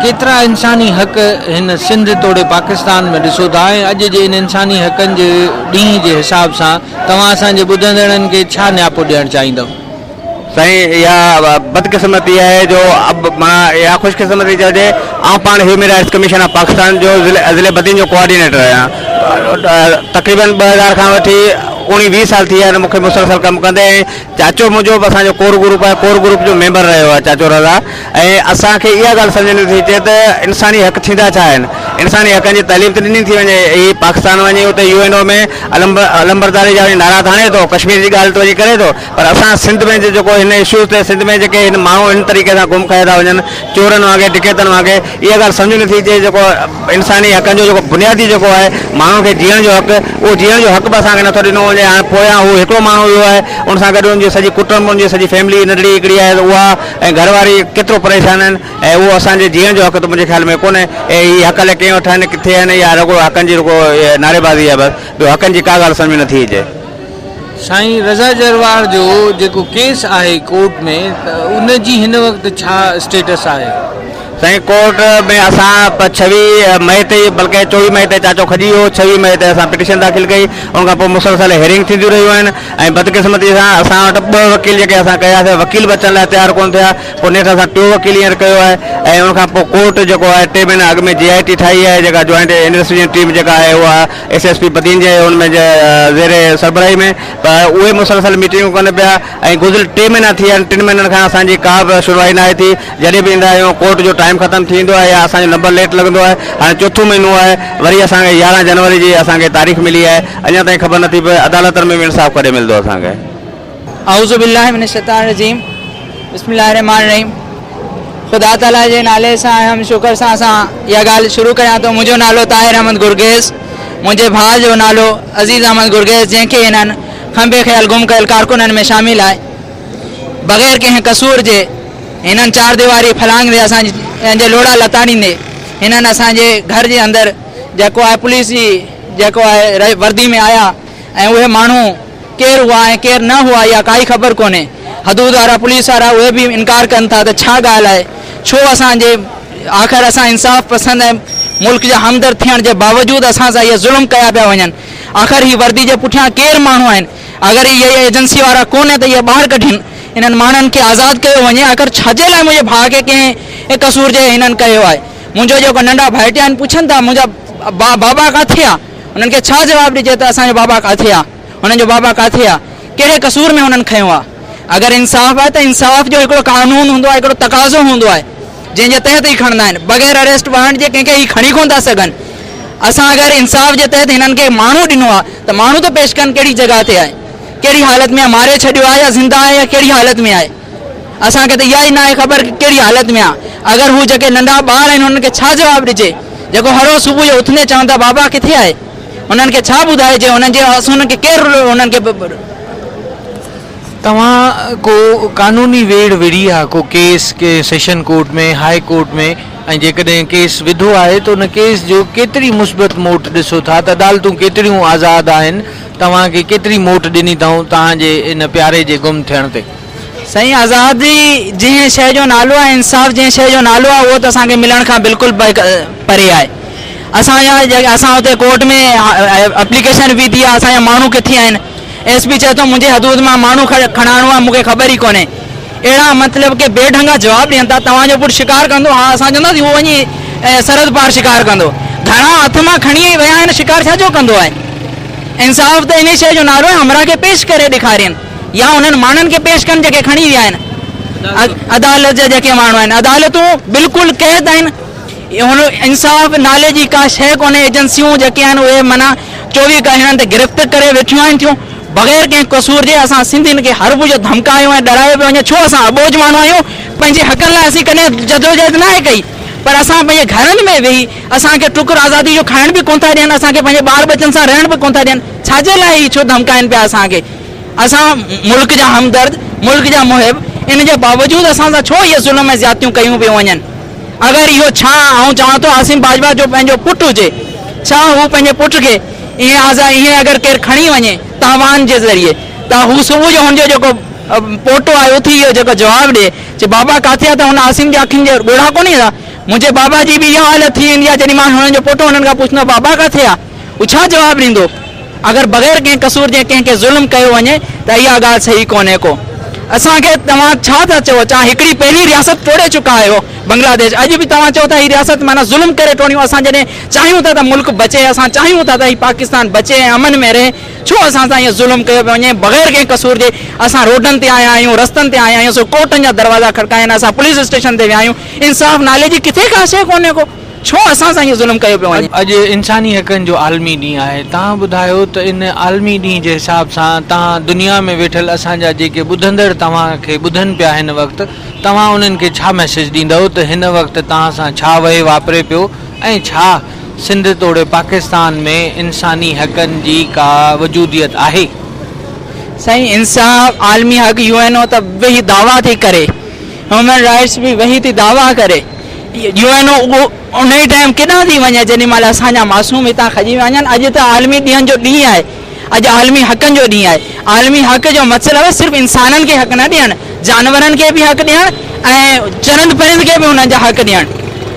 ڪيترا انساني حق هن سنڌ توڙي پاڪستان ۾ ڏسو ٿا ۽ اڄ جي ان انساني حقن جي ڏينهن جي حساب سان توهان اسان جي ٻڌندڙن کي ڇا نياپو ڏيڻ چاهيندؤ؟ سائين اها بدقسمتي آهي جو معنيٰ اها خوش قسمتي چئجي آئون پاڻ human rights commission of Pakistan جو ضلعي بدين جو ڪوآرڊينيٽر آهيان تقريبن 2000 کان وٺي اوڻيهه ويهه سال ٿي ويا آهن مون کي مسلسل ڪم ڪندي ۽ چاچو منهنجو به اسان جو ڪور گروپ آهي ڪور گروپ جو ميمبر رهيو آهي چاچو رضا ۽ اسان کي اها ڳالهه سمجهه نٿي اچي ته انساني حق ٿيندا ڇا آهن؟ انساني حقن جي تعليم ته ڏني ٿي وڃي. هي پاڪستان وڃي اتي يو اين او ۾ علمبرداري جا وڃي نعرا ته هڻي ٿو، ڪشمير جي ڳالهه ته وڃي ڪري ٿو پر اسان سنڌ ۾ جيڪو هن اشوز تي سنڌ ۾ جيڪي هن ماڻهو هن طريقي سان گم ڪيا ٿا وڃن چورن وانگي ڊڪيتن وانگي اها ڳالهه سمجهه نٿي اچي جيڪو انساني حقن جو جيڪو بنيادي جيڪو آهي ماڻهن کي جيئڻ جو حق اهو جيئڻ جو حق به اسان کي نٿو ڏنو وڃي هاڻي پويان هو هڪڙو ماڻهو ويو آهي ان سان گڏ ان جي سڄي ڪٽنب ان جي سڄي فيملي ننڍڙي هڪڙي آهي اها ۽ گهر واري ڪيترو پريشان آهن ۽ اهو اسان جي جيئڻ جو حق ته منهنجي خيال ۾ ڪونهي ۽ هي حق الائي ڪنهن وٽ آهن ڪٿي آهن يا رڳو حقن جي رڳو نعريبازي آهي بس ٻيو حقن جي ڪا ڳالهه سمجهه ۾ نٿي اچي. سائين رضا جروار جو جيڪو ڪيس آهي ڪورٽ ۾ ته ان جي هن وقت ڇا اسٽيٽس آهي؟ سائين ڪورٽ ۾ اسان ڇويهه مئي تي بلڪه چوويهه مئي تي چاچو کڄي ويو ڇويهه مئي تي اسان پٽيشن داخل ڪئي ان کان پوء مسلسل هيئرنگ ٿينديون رهيون آهن ۽ بدقسمتي سان اسان وٽ ٻه وڪيل جيڪي اسان ڪياسي وڪيل به اچڻ لاء تيار ڪونه ٿيا پوء نيٺ اسان ٽيون وڪيل هينئر ڪيو آهي ۽ ان کان پوء ڪورٽ جيڪو آهي ٽي مهينا اڳ ۾ جي آء ٽي ٺاهي آهي جيڪا جوائنٽ انويسٽيگيشن ٽيم جيڪا آهي اها ايس ايس پي بدين جي ان ۾ زير سربراهي ۾ پر اهي مسلسل ميٽنگون ڪن پيا ۽ گذريل ٽي مهينا ٿي ويا آهن ٽن مهينن کان اسان جي ڪا به شنوائي ناهي ٿي جڏهن به ايندا آهيون ڪورٽ جو ٽائيم ختم ٿي ويندو آهي يا اسان جو نمبر ليٽ لڳندو آهي هاڻي چوٿون مهينو آهي وري اسان کي يارهن جنوري جي اسان کي تاريخ ملي آهي اڃا تائين خبر نٿي پوي عدالتن ۾ به انصاف ڪڏهن ملندو اسان کي. اعوذ بالله من الشيطان الرجيم بسم الله الرحمٰن الرحيم خدا تعاليٰ جي نالي سان ۽ حمد شڪر سان اسان اها ڳالهه شروع ڪريان ٿو منهنجو نالو طاهر احمد گرگيز منهنجي ڀاء جو نالو عزيز احمد گرگيز جنهن کي هنن کنڀي خيال گم ڪيل ڪارڪنن ۾ شامل آهي بغير ڪنهن قصور جي هنن چار ديواري ڦلانگندي اسان جي لوڙها لتاڙيندي هنن اسان جي گهر جي اندر جيڪو آهي پوليس جي جيڪو آهي وردي ۾ آيا ۽ اهي ماڻهو ڪير هئا ۽ ڪير نه هئا اها ڪائي خبر ڪونهي. حدود وارا پوليس وارا اهي به انڪار ڪن ٿا ته ڇا ڳالهه آهي ڇو اسان جي آخر اسان انصاف پسند ۽ ملڪ جا همدرد ٿيڻ جي باوجود اسان سان اهي ظلم ڪيا پيا وڃن آخر هي وردي جي پٺيان ڪير ماڻهو آهن اگر اهي ايجنسي وارا ڪونهي ته اهي ٻاهر ڪڍين انهن ماڻهن کي آزاد ڪيو وڃي آخر ڇا جي لاء منهنجي ڀاء کي ڪنهن قصور جي هنن ڪيو آهي منهنجو جيڪو ننڍا ڀائٽيا آهن پڇن ٿا منهنجا بابا ڪاٿي آ انهن کي ڇا جواب ڏجي ته اسان جو بابا ڪاٿي آ هنن جو بابا ڪاٿي آ ڪهڙي قصور ۾ هنن کنيو آ اگر انصاف آهي ته انصاف جو هڪڙو قانون هوندو آهي هڪڙو تقاضو هوندو آهي جنهن جي تحت هي کڻندا آهن بغير اريسٽ وارنٽ جي ڪنهن کي هي کڻي ڪونه ٿا سگهن اسان اگر انصاف جي تحت هنن کي ماڻهو ڏنو آ ته ماڻهو ته پيش ڪن ڪهڙي جڳهه تي آهي ڪهڙي حالت ۾ آ ماري ڇڏيو آهي يا زنده آهي يا ڪهڙي حالت ۾ آهي اسان کي ته اها ئي ناهي خبر ته ڪهڙي حالت ۾ آ. اگر هو جيڪي ننڍا ٻار آهن انهن کي ڇا جواب ڏجي جيڪو هر روز صبح جو اٿندي چون ٿا بابا ڪٿي آهي انهن کي ڇا ٻڌائجي انهن جي انهن کي ڪير انهن کي. توهان ڪو قانوني ويڙهه وڙهي آ ڪو ڪيس ڪي سيشن ڪورٽ ۾ هاء ڪورٽ ۾ ۽ جيڪڏهن ڪيس وڌو آهي ته ان ڪيس جو ڪيتري مثبت موٽ ڏسو ٿا ته عدالتون ڪيتريون آزاد آهن توهان کي ڪيتري موٽ ڏني اٿائون توهان جي ان پياري جي گم ٿيڻ تي. سائين آزادي جنهن شيء جو نالو آهي انصاف جنهن شيء جو نالو آهي اهو ته اسان کي ملڻ کان بلڪل پري آهي اسان جا اسان اتي ڪورٽ ۾ اپليڪيشن وڌي آهي اسان جا ماڻهو ڪٿي آهن ايس پي چئي ٿو منهنجي حدود مان ماڻهو کڻائڻو آهي مون کي خبر ئي ڪونهي اهڙا مطلب ڪي بي ڍنگا جواب ڏين ٿا توهان جو پٽ شڪار ڪندو ها اسان چونداسين هو وڃي سرحد پار شڪار ڪندو گهڻا هٿ مان کڻي ويا آهن شڪار ڇا جو ڪندو آهي انصاف ته انهي شيء جو نالو آهي همراهه کي پيش ڪري ڏيکارين يا انهن ماڻهن کي پيش ڪن جيڪي کڻي ويا آهن عدالت جا جيڪي ماڻهو آهن عدالتون بلڪل قيد آهن هن انصاف نالي جي ڪا شيء ڪونهي ايجنسيون جيڪي آهن اهي معنيٰ چوويهه ڪلاڪ هنن تي گرفت ڪري ويٺيون آهن ٿيون بغير ڪنهن قصور جي اسان سنڌين کي هر وجهه ڌمڪايو ۽ ڏرايو پيو وڃي ڇو اسان اٻوجهه ماڻهو آهيون پنهنجي حقن لاء اسين ڪڏهن جدوجهد ناهي ڪئي پر اسان پنهنجي گهرن ۾ ويهي اسان کي ٽڪر آزادي جو کائڻ به ڪونه ٿا ڏين اسان کي پنهنجي ٻار ٻچن سان رهڻ به ڪونه ٿا ڏين ڇا جي لاء هي ڇو ڌمڪائن پيا اسان کي اسان ملڪ جا همدرد ملڪ جا محب ان جي باوجود اسان سان ڇو اهي ظلم ۽ زيادتيون ڪيون پيون وڃن اگر اهو ڇا آئون چوان ٿو عاصم باجوا جو پنهنجو پٽ هجي ڇا هو پنهنجي پٽ کي ائين آزا ائين اگر ڪير کڻي وڃي تاوان جي ذريعي ته هو صبح جو هن جو جيڪو پوٽو آهي اٿي اهو جيڪو جواب ڏي چي بابا ڪاٿي آ ته هن عاصم جي اکين جي ڳوڙها ڪونه ايندا منهنجي بابا جي به اها حالت ٿي ويندي آهي جڏهن مان هنن جو پوٽو هنن کان پڇندو بابا ڪاٿي آ هو ڇا جواب ڏيندو اگر بغير ڪنهن قصور جي ڪنهن کي ظلم ڪيو وڃي ته اها ڳالهه صحيح ڪونهي ڪو اسان کي توهان ڇا ٿا چئو چا هڪڙي پهرين رياست ٽوڙي چڪا آهيو بنگلاديش اڄ به توهان چئو ٿا هي رياست معنيٰ ظلم ڪري ٽوڙيون اسان جڏهن چاهيون ٿا ته ملڪ بچي اسان چاهيون ٿا ته هي پاڪستان بچي ۽ امن ۾ رهي ڇو اسان سان ائين ظلم ڪيو پيو وڃي بغير ڪنهن قصور جي اسان روڊن تي آيا آهيون رستن تي آيا آهيون اسان ڪورٽن جا دروازا کڙڪايا آهن اسان پوليس اسٽيشن تي ويا آهيون انصاف نالي جي ڪٿي ڪا شيء ڪونهي ڪو. ڇو اسان سان اهو ظلم ڪيو پيو وڃي؟ اڄ انساني حقن جو عالمي ڏينهن آهي، توهان ٻڌايو ته ان عالمي ڏينهن جي حساب سان توهان دنيا ۾ ويٺل اسان جا جيڪي ٻڌندڙ توهان کي ٻڌن پيا هن وقت توهان انهن کي ڇا ميسيج ڏيندؤ ته هن وقت توهان سان ڇا وهي واپري پيو ۽ ڇا سنڌ توڙي پاڪستان ۾ انساني حقن جي ڪا وجوديت آهي؟ سائين انصاف عالمي حق يو اين او ته ويهي دعويٰ ٿي ڪري هيومن رائٽس به ويهي ٿي دعويٰ ڪري يو اين او اهو انهي ٽائيم ڪيڏانهن ٿي وڃي جيڏي مهل اسان جا معصوم هتان کڄي وڃن اڄ ته عالمي ڏينهن جو ڏينهن آهي اڄ عالمي حقن جو ڏينهن آهي عالمي حق جو مطلب آهي صرف انسانن کي حق نه ڏيڻ جانورن کي به حق ڏيڻ ۽ چرند پرند کي به انهن جا حق ڏيڻ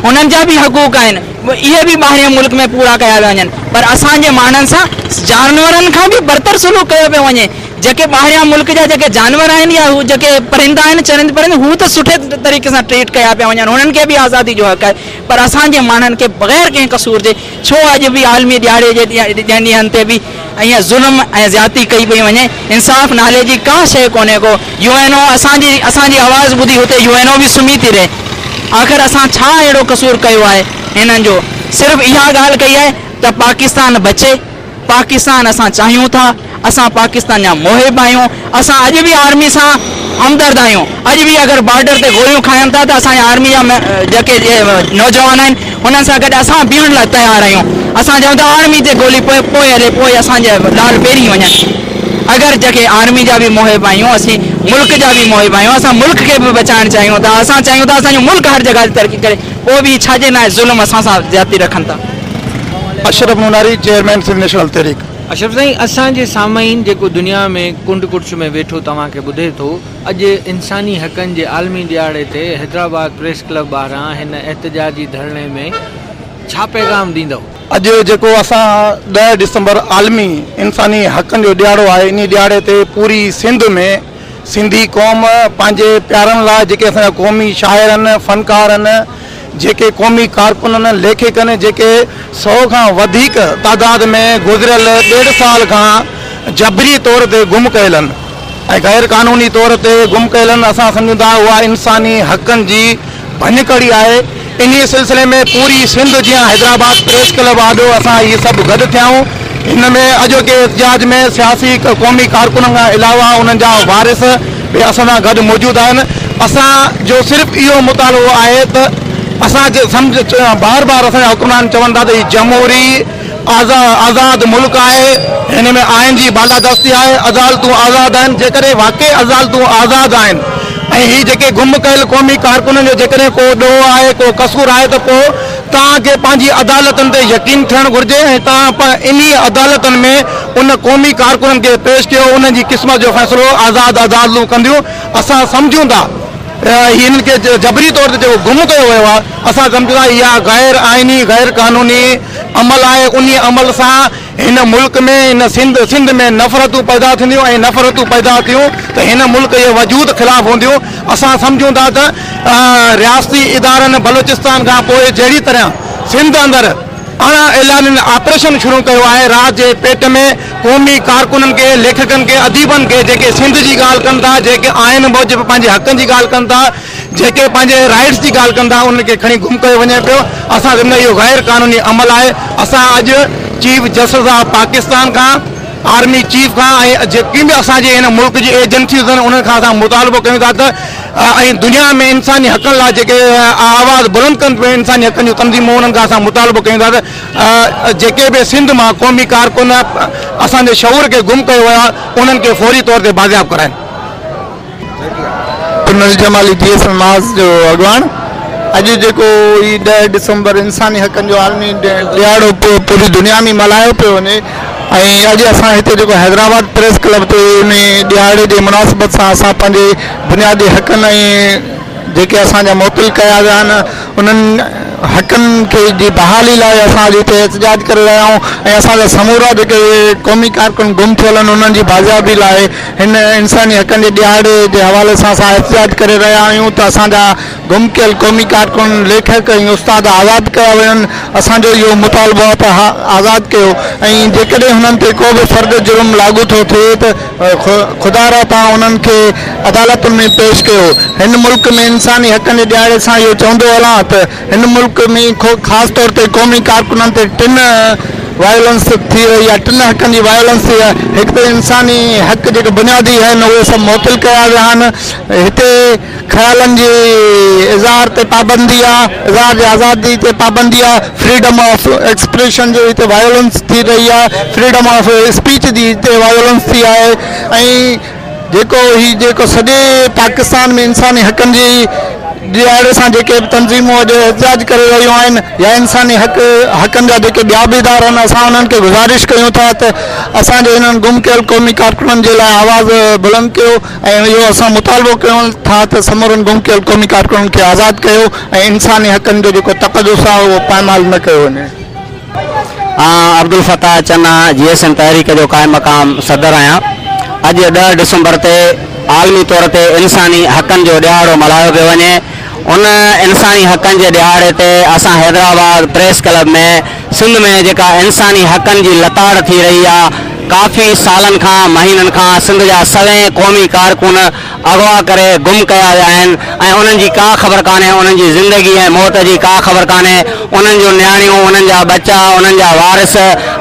انهن جا به حقوق آهن اهي به ٻاهرين ملڪ ۾ پورا ڪيا پيا وڃن پر اسان جي ماڻهن سان جانورن کان به برتر سلوڪ ڪيو پيو وڃي جيڪي ٻاهريان ملڪ جا جيڪي جانور آهن يا هو جيڪي پرندا آهن چرند پرند هو ته سٺي طريقي سان ٽريٽ ڪيا پيا وڃن انهن کي به آزادي جو حق آهي پر اسان جي ماڻهن کي بغير ڪنهن قصور جي ڇو اڄ به عالمي ڏهاڙي جي ڏينهن تي به ائين ظلم ۽ زيادتي ڪئي پئي وڃي انصاف نالي جي ڪا شيء ڪونهي ڪو يو اين او اسان جي اسان جي آواز ٻڌي هتي يو اين او به سمهي ٿي رهي آخر اسان ڇا اهڙو قصور ڪيو آهي هنن جو صرف اها ڳالهه ڪئي آهي ته پاڪستان بچي پاڪستان اسان چاهيون ٿا اسان پاڪستان جا محب آهيون اسان اڄ به آرمي سان همدرد آهيون اڄ به اگر بارڊر تي گوليون کائن ٿا ته اسان جا آرمي جا جيڪي نوجوان آهن انهن سان گڏ اسان بيهڻ لاء تيار آهيون اسان چئون ٿا آرمي تي گولي پوء پوء هلي پوء اسان جا لال پهرين وڃن اگر جيڪي آرمي جا به محب آهيون اسين ملڪ جا به محب آهيون اسان ملڪ کي به بچائڻ چاهيون ٿا اسان چاهيون ٿا اسان جو ملڪ هر جڳهه تي ترقي ڪري پوء به ڇا جي لاء ظلم اسان سان زيادتي رکن ٿا. اشرف نوناري، چيئرمين سنڌ نيشنل تحريڪ. اشرف سائين اسان جي سامعين جيڪو دنيا ۾ ڪنڊ ڪڙڇ ۾ ويٺو توهان کي ٻڌي ٿو اڄ انساني حقن جي عالمي ڏهاڙي تي حيدرآباد پريس ڪلب ٻاهران هن احتجاجي ڌرڻي ۾ ڇا پيغام ڏيندؤ؟ اڄ جيڪو اسان ڏهه ڊسمبر عالمي انساني حقن جو ڏهاڙو آهي انهي ڏهاڙي تي پوري سنڌ ۾ سنڌي قوم پنهنجي پيارن لاء جيڪي اسان جا قومي شاعر آهن، فنڪار آهن، جيڪي قومي ڪارڪن آهن، ليکڪ آهن، جيڪي سئو کان وڌيڪ تعداد ۾ گذريل ڏيڍ سال کان جبري طور تي گم ڪيل آهن ۽ غير قانوني طور تي گم ڪيل آهن، اسان سمجهون ٿا اها انساني حقن جي ڀڃڪڙي آهي. انهي سلسلي ۾ پوري سنڌ جيان حيدرآباد پريس ڪلب آڏو اسان هي سڀ گڏ ٿيا آهيون. هن ۾ اڄوڪي احتجاج ۾ سياسي قومي ڪارڪنن کان علاوه انهن جا وارث به اسان سان گڏ موجود آهن. اسان جو صرف اهو مطالبو آهي ته اسان سمجهه بار بار اسان جا حڪمران چون ٿا ته هي جمهوري آزاد ملڪ آهي هن ۾ آئين جي بالادستي آهي عدالتون آزاد آهن جيڪڏهن واقعي عدالتون آزاد آهن ۽ هي جيڪي گم ڪيل قومي ڪارڪنن جو جيڪڏهن ڪو ڏوهه آهي ڪو قصور آهي ته پوء توهان کي پنهنجي عدالتن تي يقين ٿيڻ گهرجي ۽ توهان انهي عدالتن ۾ ان قومي ڪارڪنن کي پيش ڪيو انهن جي قسمت جو فيصلو آزاد عدالتون ڪنديون اسان سمجهون ٿا هي انهن کي جبري طور تي جيڪو گم ڪيو ويو آهي اسان سمجهون ٿا اها غير آئيني غير قانوني عمل آهي انهي عمل سان هن ملڪ ۾ هن سنڌ سنڌ ۾ نفرتون پيدا ٿينديون ۽ نفرتون پيدا ٿيون ته هن ملڪ جي وجود خلاف هونديون اسان سمجهون ٿا ته رياستي ادارن بلوچستان کان پوء جهڙي طرح سنڌ اندر اڻ اعلانيل آپريشن شروع ڪيو آهي رات جي پيٽ ۾ قومي ڪارڪنن کي ليکڪن کي اديبن کي جيڪي سنڌ جي ڳالهه ڪن ٿا جيڪي آئين موجب پنهنجي حقن جي ڳالهه ڪن ٿا جيڪي پنهنجي رائيٽس جي ڳالهه ڪن ٿا انهن کي کڻي گم ڪيو وڃي پيو اسان سمجهون اهو غير قانوني عمل آهي اسان اڄ چيف جسٽس آف پاڪستان کان آرمي چيف کان ۽ جيڪي به اسان جي هن ملڪ جي ايجنسيز آهن انهن کان اسان مطالبو ڪيون ٿا ته ۽ دنيا ۾ انساني حقن لاء جيڪي آواز بلند ڪن پيون انساني حقن جون تنظيمون انهن کان اسان مطالبو ڪيون ٿا ته جيڪي به سنڌ مان قومي ڪارڪن اسان جي شعور کي گم ڪيو ويو آهي انهن کي فوري طور تي بازياب ڪرائين. پنهل جمالي جي ايس ايم محاذ جو اڳواڻ اڄ جيڪو هي ڏهه ڊسمبر انساني حقن جو عالمي ڏهاڙو پوري دنيا ۾ ملهايو پيو وڃي ۽ اڄ اسان هتي جيڪو حيدرآباد پريس ڪلب تي ان ڏهاڙي جي مناسبت سان اسان پنهنجي بنيادي حقن ۽ جيڪي اسان جا معطل ڪيا ويا آهن انهن حقن کي جي بحالي لاء اسان اڄ هتي احتجاج ڪري رهيا آهيون ۽ اسان جا سمورا جيڪي قومي ڪارڪن گم ٿيل آهن انهن جي بازيابي لاء هن انساني حقن جي ڏهاڙي جي حوالي سان اسان احتجاج ڪري رهيا آهيون ته اسان جا گم ڪيل قومي ڪارڪن، ليکڪ ۽ استاد آزاد ڪيا وڃن، اسان جو اهو مطالبو آهي ته آزاد ڪيو ۽ جيڪڏهن هنن تي ڪو به فرد جرم لاڳو ٿو ٿئي ته خدارا توهان انهن کي عدالتن ۾ پيش ڪيو. هن ملڪ ۾ انساني حقن جي ڏهاڙي سان اهو چوندو هلان ته هن ملڪ. ملڪ ۾ خاص طور تي قومي ڪارڪنن تي ٽن وائولنس ٿي رهي آهي ٽن حقن جي وائولنس ٿي آهي هڪ ته انساني حق جيڪي بنيادي آهن اهي سڀ معطل ڪيا ويا آهن هتي خيالن جي اظهار تي پابندي آهي اظهار جي آزادي تي پابندي آهي فريڊم آف ايڪسپريشن جي هتي وائولنس ٿي رهي آهي فريڊم آف اسپيچ جي هتي وائولنس ٿي آهي ۽ جيڪو هي جيڪو سڄي پاڪستان ۾ انساني حقن جي ڏهاڙي سان جيڪي به تنظيمون اڄ احتجاج ڪري رهيون آهن يا انساني حق حقن جا جيڪي ٻيا به ادارا آهن اسان انهن کي گذارش ڪيون ٿا ته اسان جي انهن گم ڪيل قومي ڪارڪنن جي لاء آواز بلند ڪيو ۽ اهو اسان مطالبو ڪيون ٿا ته سمورن گم ڪيل قومي ڪارڪنن کي آزاد ڪيو ۽ انساني حقن جو جيڪو تقدس آهي اهو پائمال نه ڪيو وڃي. آء عبدالفتاح چنا جي ايس ايم تحريڪ جو قائم مقام صدر آهيان. اڄ ڏهه ڊسمبر تي عالمي طور تي انساني حقن جو ڏهاڙو ملهايو پيو وڃي. ان انساني حقن جي ڏهاڙي تي اسان حيدرآباد پريس ڪلب ۾ سنڌ ۾ جيڪا انساني حقن جي لتاڙ ٿي رهي آ ڪافي سالن کان مهينن کان سنڌ جا سوين قومي ڪارڪن اغوا ڪري گم ڪيا ويا آهن ۽ انهن جي ڪا خبر ڪانهي انهن جي زندگي ۽ موت جي ڪا خبر ڪانهي انهن جون نياڻيون انهن جا ٻچا انهن جا وارث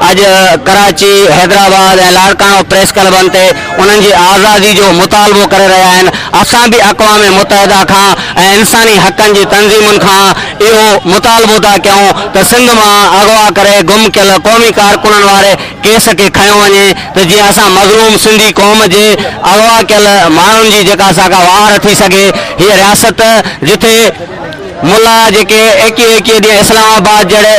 اڄ ڪراچي حيدرآباد ۽ لاڙڪاڻو پريس ڪلبن تي انهن جي آزادي جو مطالبو ڪري رهيا آهن اسان به اقوام متحده کان ۽ انساني حقن جي تنظيمن کان اهو مطالبو ٿا ڪيون ته سنڌ مان اغوا ڪري گم ڪيل قومي ڪارڪنن واري ڪيس کي کنيو وڃي ته جيئن اسان مظلوم سنڌي قوم جي اغوا ڪيل ماڻهن جي جيڪا سا ڪا واهر ٿي سگهي. هيء رياست جٿي ملا جيڪي ايڪيهه ايڪيهه ڏينهن اسلام آباد جهڙي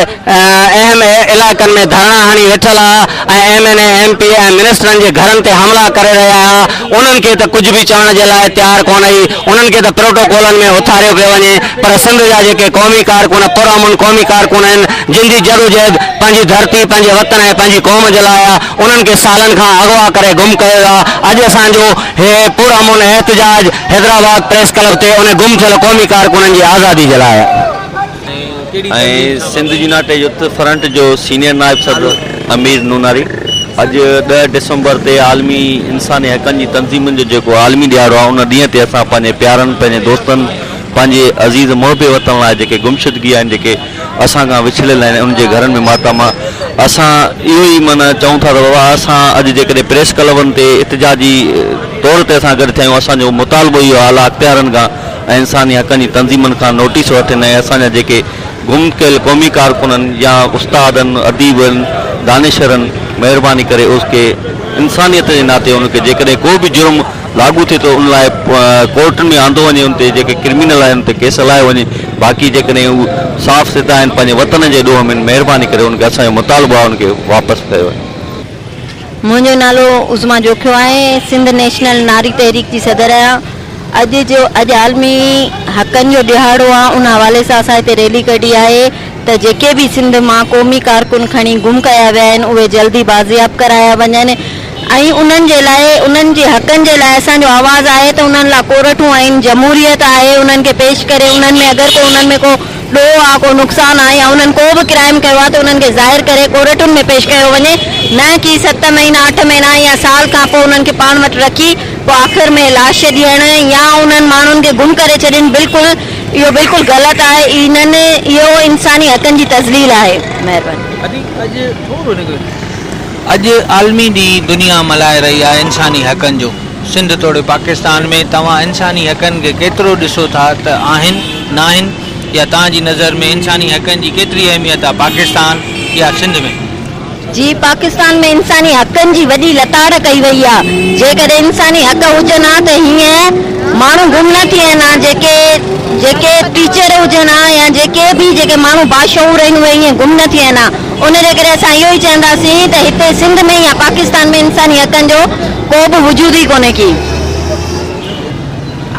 اهم علائقن ۾ ڌرڻا هڻي ويٺل ها ۽ M N A, M P A ۽ منسٽرن جي گهرن تي حملا ڪري رهيا ها انهن کي ته ڪجهه به چوڻ جي لاء تيار ڪونه هئي انهن کي ته پروٽوڪولن ۾ اٿاريو پيو وڃي پر سنڌ جا جيڪي قومي ڪارڪن پرامن قومي ڪارڪن آهن جن جي جدوجهد پنهنجي ڌرتي پنهنجي وطن ۽ پنهنجي قوم جي لاء آهي انهن کي سالن کان اغوا ڪري گم ڪيو ويو آهي اڄ اسان جو هي پرامن احتجاج حيدرآباد پريس ڪلب تي انهن گم ٿيل قومي ڪارڪنن جي آزادي جي لاء آهي. ۽ سنڌ يونائيٽيڊ يوٿ فرنٽ جو سينيئر نائب صدر امير نوناري اڄ ڏهه ڊسمبر تي عالمي انساني حقن جي تنظيمن جو جيڪو عالمي ڏهاڙو آهي ان ڏينهن تي اسان پنهنجي پيارن پنهنجي دوستن پنهنجي عزيز محب وطن لاء جيڪي گمشدگي آهن جيڪي اسان کان وڇڙيل آهن انهن جي گهرن ۾ ماتم آهي اسان اهو ئي معنيٰ چئون ٿا ته بابا اسان اڄ جيڪڏهن پريس ڪلبن تي احتجاجي طور تي اسان گڏ ٿيا آهيون اسان جو مطالبو اهو آهي اعليٰ اختيارن کان ۽ انساني حقن جي تنظيمن کان نوٽيس وٺن ۽ اسان جا جيڪي گم ڪيل قومي ڪارڪنن يا استادن اديبن دانشورن مهرباني ڪري اس کي انسانيت جي ناتي ان کي جيڪڏهن ڪو به جرم لاڳو ٿئي ٿو ان لاء ڪورٽن ۾ آندو وڃي ان تي جيڪي ڪرمينل آهن ان تي ڪيس هلايو وڃي باقي جيڪڏهن هو صاف سڌا آهن پنهنجي وطن جي ڏوهه ۾ مهرباني ڪري ان کي اسان جو مطالبو آهي ان کي واپس ڪيو وڃي. منهنجو نالو عظميٰ جوکيو آهي سنڌ نيشنل ناري تحريڪ جي صدر آهيان اڄ جو اڄ عالمي حقن جو ڏهاڙو آهي ان حوالي سان اسان هتي ريلي ڪڍي آهي ته جيڪي به سنڌ مان قومي ڪارڪن کڻي گم ڪيا ويا آهن اهي جلدي بازياب ڪرايا وڃن ۽ انهن جي لاء انهن جي حقن جي لاء اسان جو آواز آهي ته انهن لاء ڪورٽون آهن جمهوريت آهي انهن کي پيش ڪري انهن ۾ اگر ڪو انهن ۾ ڪو ڏوهه آ ڪو نقصان آ يا انهن ڪو به ڪرائم ڪيو آ ته انهن کي ظاهر ڪري ڪورٽن ۾ پيش ڪيو وڃي نه ڪي ست مهينا اٺ مهينا يا سال کان پوء انهن کي پاڻ وٽ رکي پوء آخر ۾ لاش ڏيڻ يا انهن ماڻهن کي گم ڪري ڇڏين بلڪل اهو بلڪل غلط آهي انهن اهو انساني حقن جي تذليل آهي مهرباني. اڄ عالمي ڏينهن دنيا ملهائي رهي آهي انساني حقن جو سنڌ توڙي پاڪستان ۾ توهان انساني حقن کي ڪيترو ڏسو ٿا ته آهن ناهن يا توهان جي نظر ۾ انساني حقن جي ڪيتري اهميت آهي پاڪستان يا سنڌ ۾؟ جي پاڪستان ۾ انساني حقن جي وڏي لتاڙ ڪئي وئي آ جيڪڏهن انساني حق هجن ها ته هيئن ماڻهو گم نه ٿين ها جيڪي جيڪي ٽيچر هجن ها يا جيڪي به جيڪي ماڻهو باشعور آهن اهي هيئن گم نه ٿين ها ان جي ڪري اسان اهو ئي چونداسين ته هتي سنڌ ۾ يا پاڪستان ۾ انساني حقن جو ڪو به وجود ئي ڪونهي ڪي.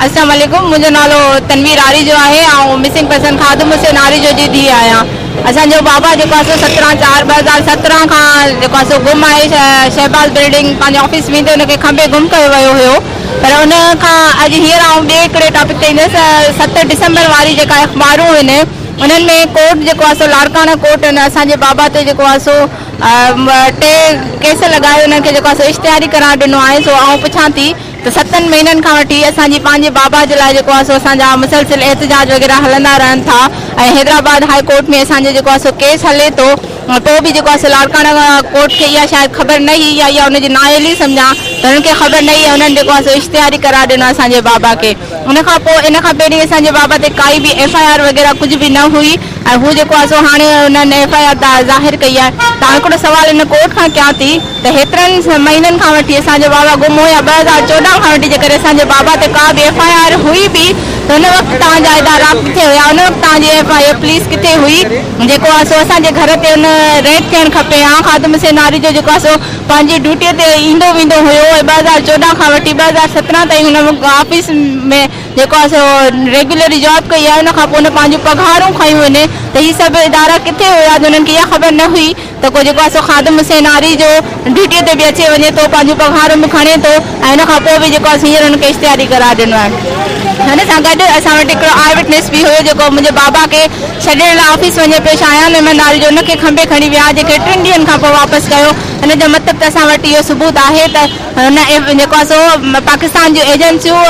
السلام عليڪم منهنجو نالو تنوير آريجو آهي آئون مسنگ پرسن خادم حسين آريجو جي ڌيء آهيان اسان جو بابا جيڪو آهي سو 17 4 2017 کان جيڪو آهي سو گم آهي شهباز بلڊنگ پنهنجي آفيس ويندي ان کي کنڀي گم ڪيو ويو هيو پر ان کان اڄ هينئر آئون ٻئي هڪڙي ٽاپڪ تي ايندس ست ڊسمبر واري جيڪا اخبارون آهن انهن ۾ ڪورٽ جيڪو آهي سو لاڙڪاڻا ڪورٽ ان اسان جي بابا تي جيڪو آهي سو ٽي ڪيس لڳائي انهن کي جيڪو آهي سو اشتهاري قرار ڏنو آهي سو آئون پڇان ٿي ته ستن مهينن کان وٺي اسان جي پنهنجي بابا جي لاء جيڪو آهي سو اسان جا مسلسل احتجاج وغيره هلندا رهن ٿا ۽ حيدرآباد هاء ڪورٽ ۾ اسان جو جيڪو آهي سو ڪيس هلي ٿو پوء به جيڪو آهي سو لاڙڪاڻا ڪورٽ کي اها شايد خبر نه هئي يا اها ان جي نااهلي سمجهان ته انهن کي خبر نه هئي ۽ انهن جيڪو آهي سو اشتهاري قرار ڏنو اسان جي بابا کي ان کان پوء ان کان پهرين اسان جي بابا تي ڪائي به ايف I R وغيره ڪجهه به نه هئي ۽ هو جيڪو آهي سو هاڻي انهن ايف I R ظاهر ڪئي آهي ته آئون هڪڙو سوال ان ڪورٽ کان ڪيان ٿي ته هيترن مهينن کان وٺي اسان جو بابا گم هو يا 2014 کان وٺي جيڪڏهن اسان جي بابا تي ڪا به ايف I R هئي به ته ان وقت توهان جا ادارا ڪٿي هيا ان وقت توهان جي ايف I A police ڪٿي هئي جيڪو آهي سو اسان جي گهر تي ان ريڊ ٿيڻ کپي ها خادم حسين آريجو جيڪو آهي سو پنهنجي ڊيوٽي تي ايندو ويندو هيو ۽ 2014 کان وٺي 2017 تائين هن آفيس ۾ جيڪو آهي سو ريگيولري جاب ڪئي آهي ان کان پوء هن پنهنجون پگهارون کنيون آهن ته هي سڀ ادارا ڪٿي هيا جو انهن کي اها خبر نه هئي ته ڪو جيڪو آهي سو خادم حسين آريجو ڊيوٽي تي به اچي وڃي ٿو پنهنجون پگهارون به کڻي ٿو ۽ ان کان پوء به جيڪو آهي سو هينئر هن کي اشتهاري قرار ڏنو آهي هن سان گڏ اسان وٽ هڪڙو آء وٽنيس به هيو جيڪو منهنجي بابا کي ڇڏڻ لاء آفيس وڃي پيو شايان احمد آريجو ان کي کنڀي کڻي ويا جيڪي ٽن ڏينهن کان پوء واپس ڪيو ان جو مطلب ته اسان وٽ اهو ثبوت آهي ته هن جيڪو آهي سو پاڪستان جون ايجنسيون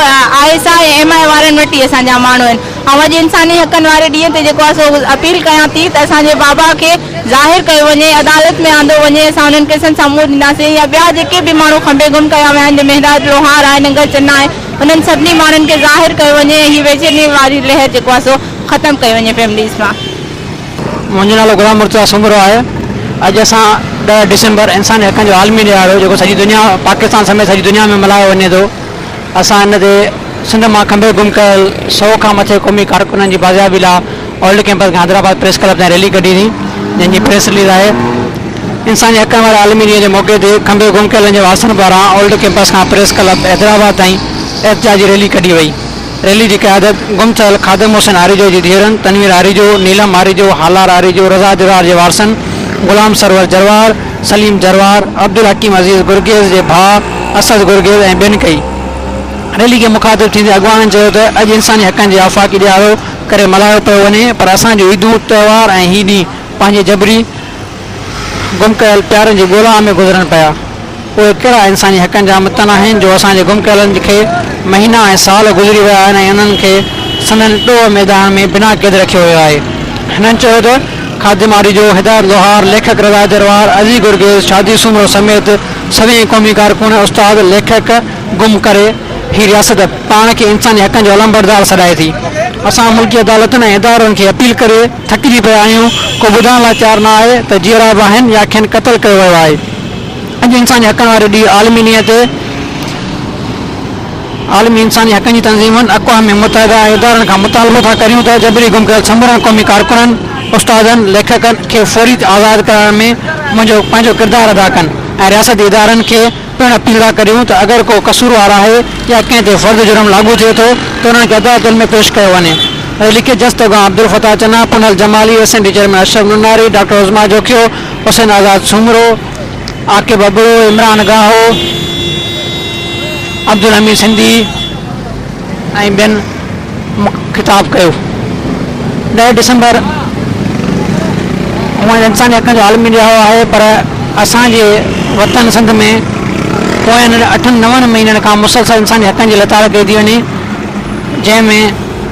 I S I ۽ M I وارن وٽ ئي اسان جا ماڻهو آهن. آئون اڄ انساني حقن واري ڏينهن تي جيڪو آهي سو اپيل ڪيان ٿي ته اسان جي بابا کي ظاهر ڪيو وڃي، عدالت ۾ آندو وڃي، اسان انهن ڪيسن سان منهن ڏينداسين يا ٻيا جيڪي به ماڻهو کنڀي گم ڪيا ويا آهن جنهن ۾ هدايت لوهار آهي، ننگر چنا آهي، انهن سڀني ماڻهن کي ظاهر ڪيو وڃي ۽ هي بيچيني واري لهر جيڪو آهي سو ختم ڪئي وڃي فيمليز مان. منهنجو نالو غلام مرتضيٰ سومرو آهي. اڄ اسان ڏهه ڊسمبر انساني حقن جو عالمي ڏهاڙو جيڪو سڄي دنيا پاڪستان سميت سڄي دنيا ۾ ملهايو وڃي ٿو اسان ان تي سنڌ مان کنڀي گم ڪيل سئو کان مٿي قومي ڪارڪنن جي بازيابي لاء اولڊ ڪيمپس کان حيدرآباد پريس ڪلب تائين ريلي ڪڍي سين جنهن جي پريس رليز آهي انساني حقن واري عالمي ڏينهن جي موقعي تي کنڀي گم ڪيلن جي وارثن پاران اولڊ ڪيمپس کان پريس ڪلب حيدرآباد تائين احتجاجي ريلي ڪڍي وئي. ريلي جي قيادت گم ٿيل خادم حسين آريجو جي ڌيئرن تنوير آريجو، نيلم آريجو، هالار آريجو، رضا جروار جي وارثن غلام سرور جروار، سليم جروار، عبدالحڪيم عزيز گرگيز جي ڀاء اسد گرگيز ۽ ٻين ڪئي. ريلي کي مخاطب ٿيندي اڳواڻن چيو ته اڄ انساني حقن جي آفاقي ڏهاڙو ڪري ملهايو پيو وڃي پر اسان جون عيدون، تهوار ۽ هي ڏينهن پنهنجي جبري گم ڪيل پيارن جي ڳولا ۾ گذرن پيا. اهي ڪهڙا انساني حقن جا متن آهن جو اسان جي گم ڪيلن کي مهينا ۽ سال گذري ويا آهن ۽ انهن کي سندن ڏوهه ۾ ادارن ۾ بنا قيد رکيو ويو آهي. هنن چيو ته خادم آريجو، هدايت لوهار، ليکڪ رضا جروار، عزي گرگيز، شادي سومرو سميت سوين قومي ڪارڪن، استاد، ليکڪ گم ڪري هي رياست پاڻ کي انساني حقن جو علمبردار سڏائي ٿي. اسان ملڪي عدالتن ۽ ادارن کي اپيل ڪري ٿڪجي پيا آهيون، ڪو ٻڌائڻ لاء تيار نه آهي ته جيئرا به آهن يا کين قتل ڪيو ويو آهي. اڄ انساني حقن واري ڏينهن عالمي ڏينهن تي عالمي انساني حقن جي تنظيمن، اقوام متحده ۽ ادارن کان مطالبو ٿا ڪريون ته جبري گم ڪيل سمورن قومي ڪارڪنن، استادن، ليکڪن کي فوري آزاد ڪرائڻ ۾ منهنجو پنهنجو ڪردار ادا ڪن ۽ رياستي ادارن کي پڻ اپيل ٿا ڪريون ته اگر ڪو قصوروار آهي يا ڪنهن تي فرد جرم لاڳو ٿئي ٿو ته انهن کي عدالتن ۾ پيش ڪيو وڃي. ريلي کي جست اڳواڻ Abdul Fattah Channa, Punhal Jamali, S N D chairman Ashraf Nonari, doctor Uzma Jokhio, Hussain Azad Soomro, Aqib Abro, Imran Gaho, Abdul Hameed Sindhi ۽ ٻين خطاب ڪيو. ڏهه ڊسمبر هونئن انساني حقن جو عالمي ڏهاڙو آهي پر اسان جي وطن سنڌ ۾ پوين اٺن نون مهينن کان مسلسل انساني حقن جي لتاڙ ڪئي ٿي وڃي جنهن ۾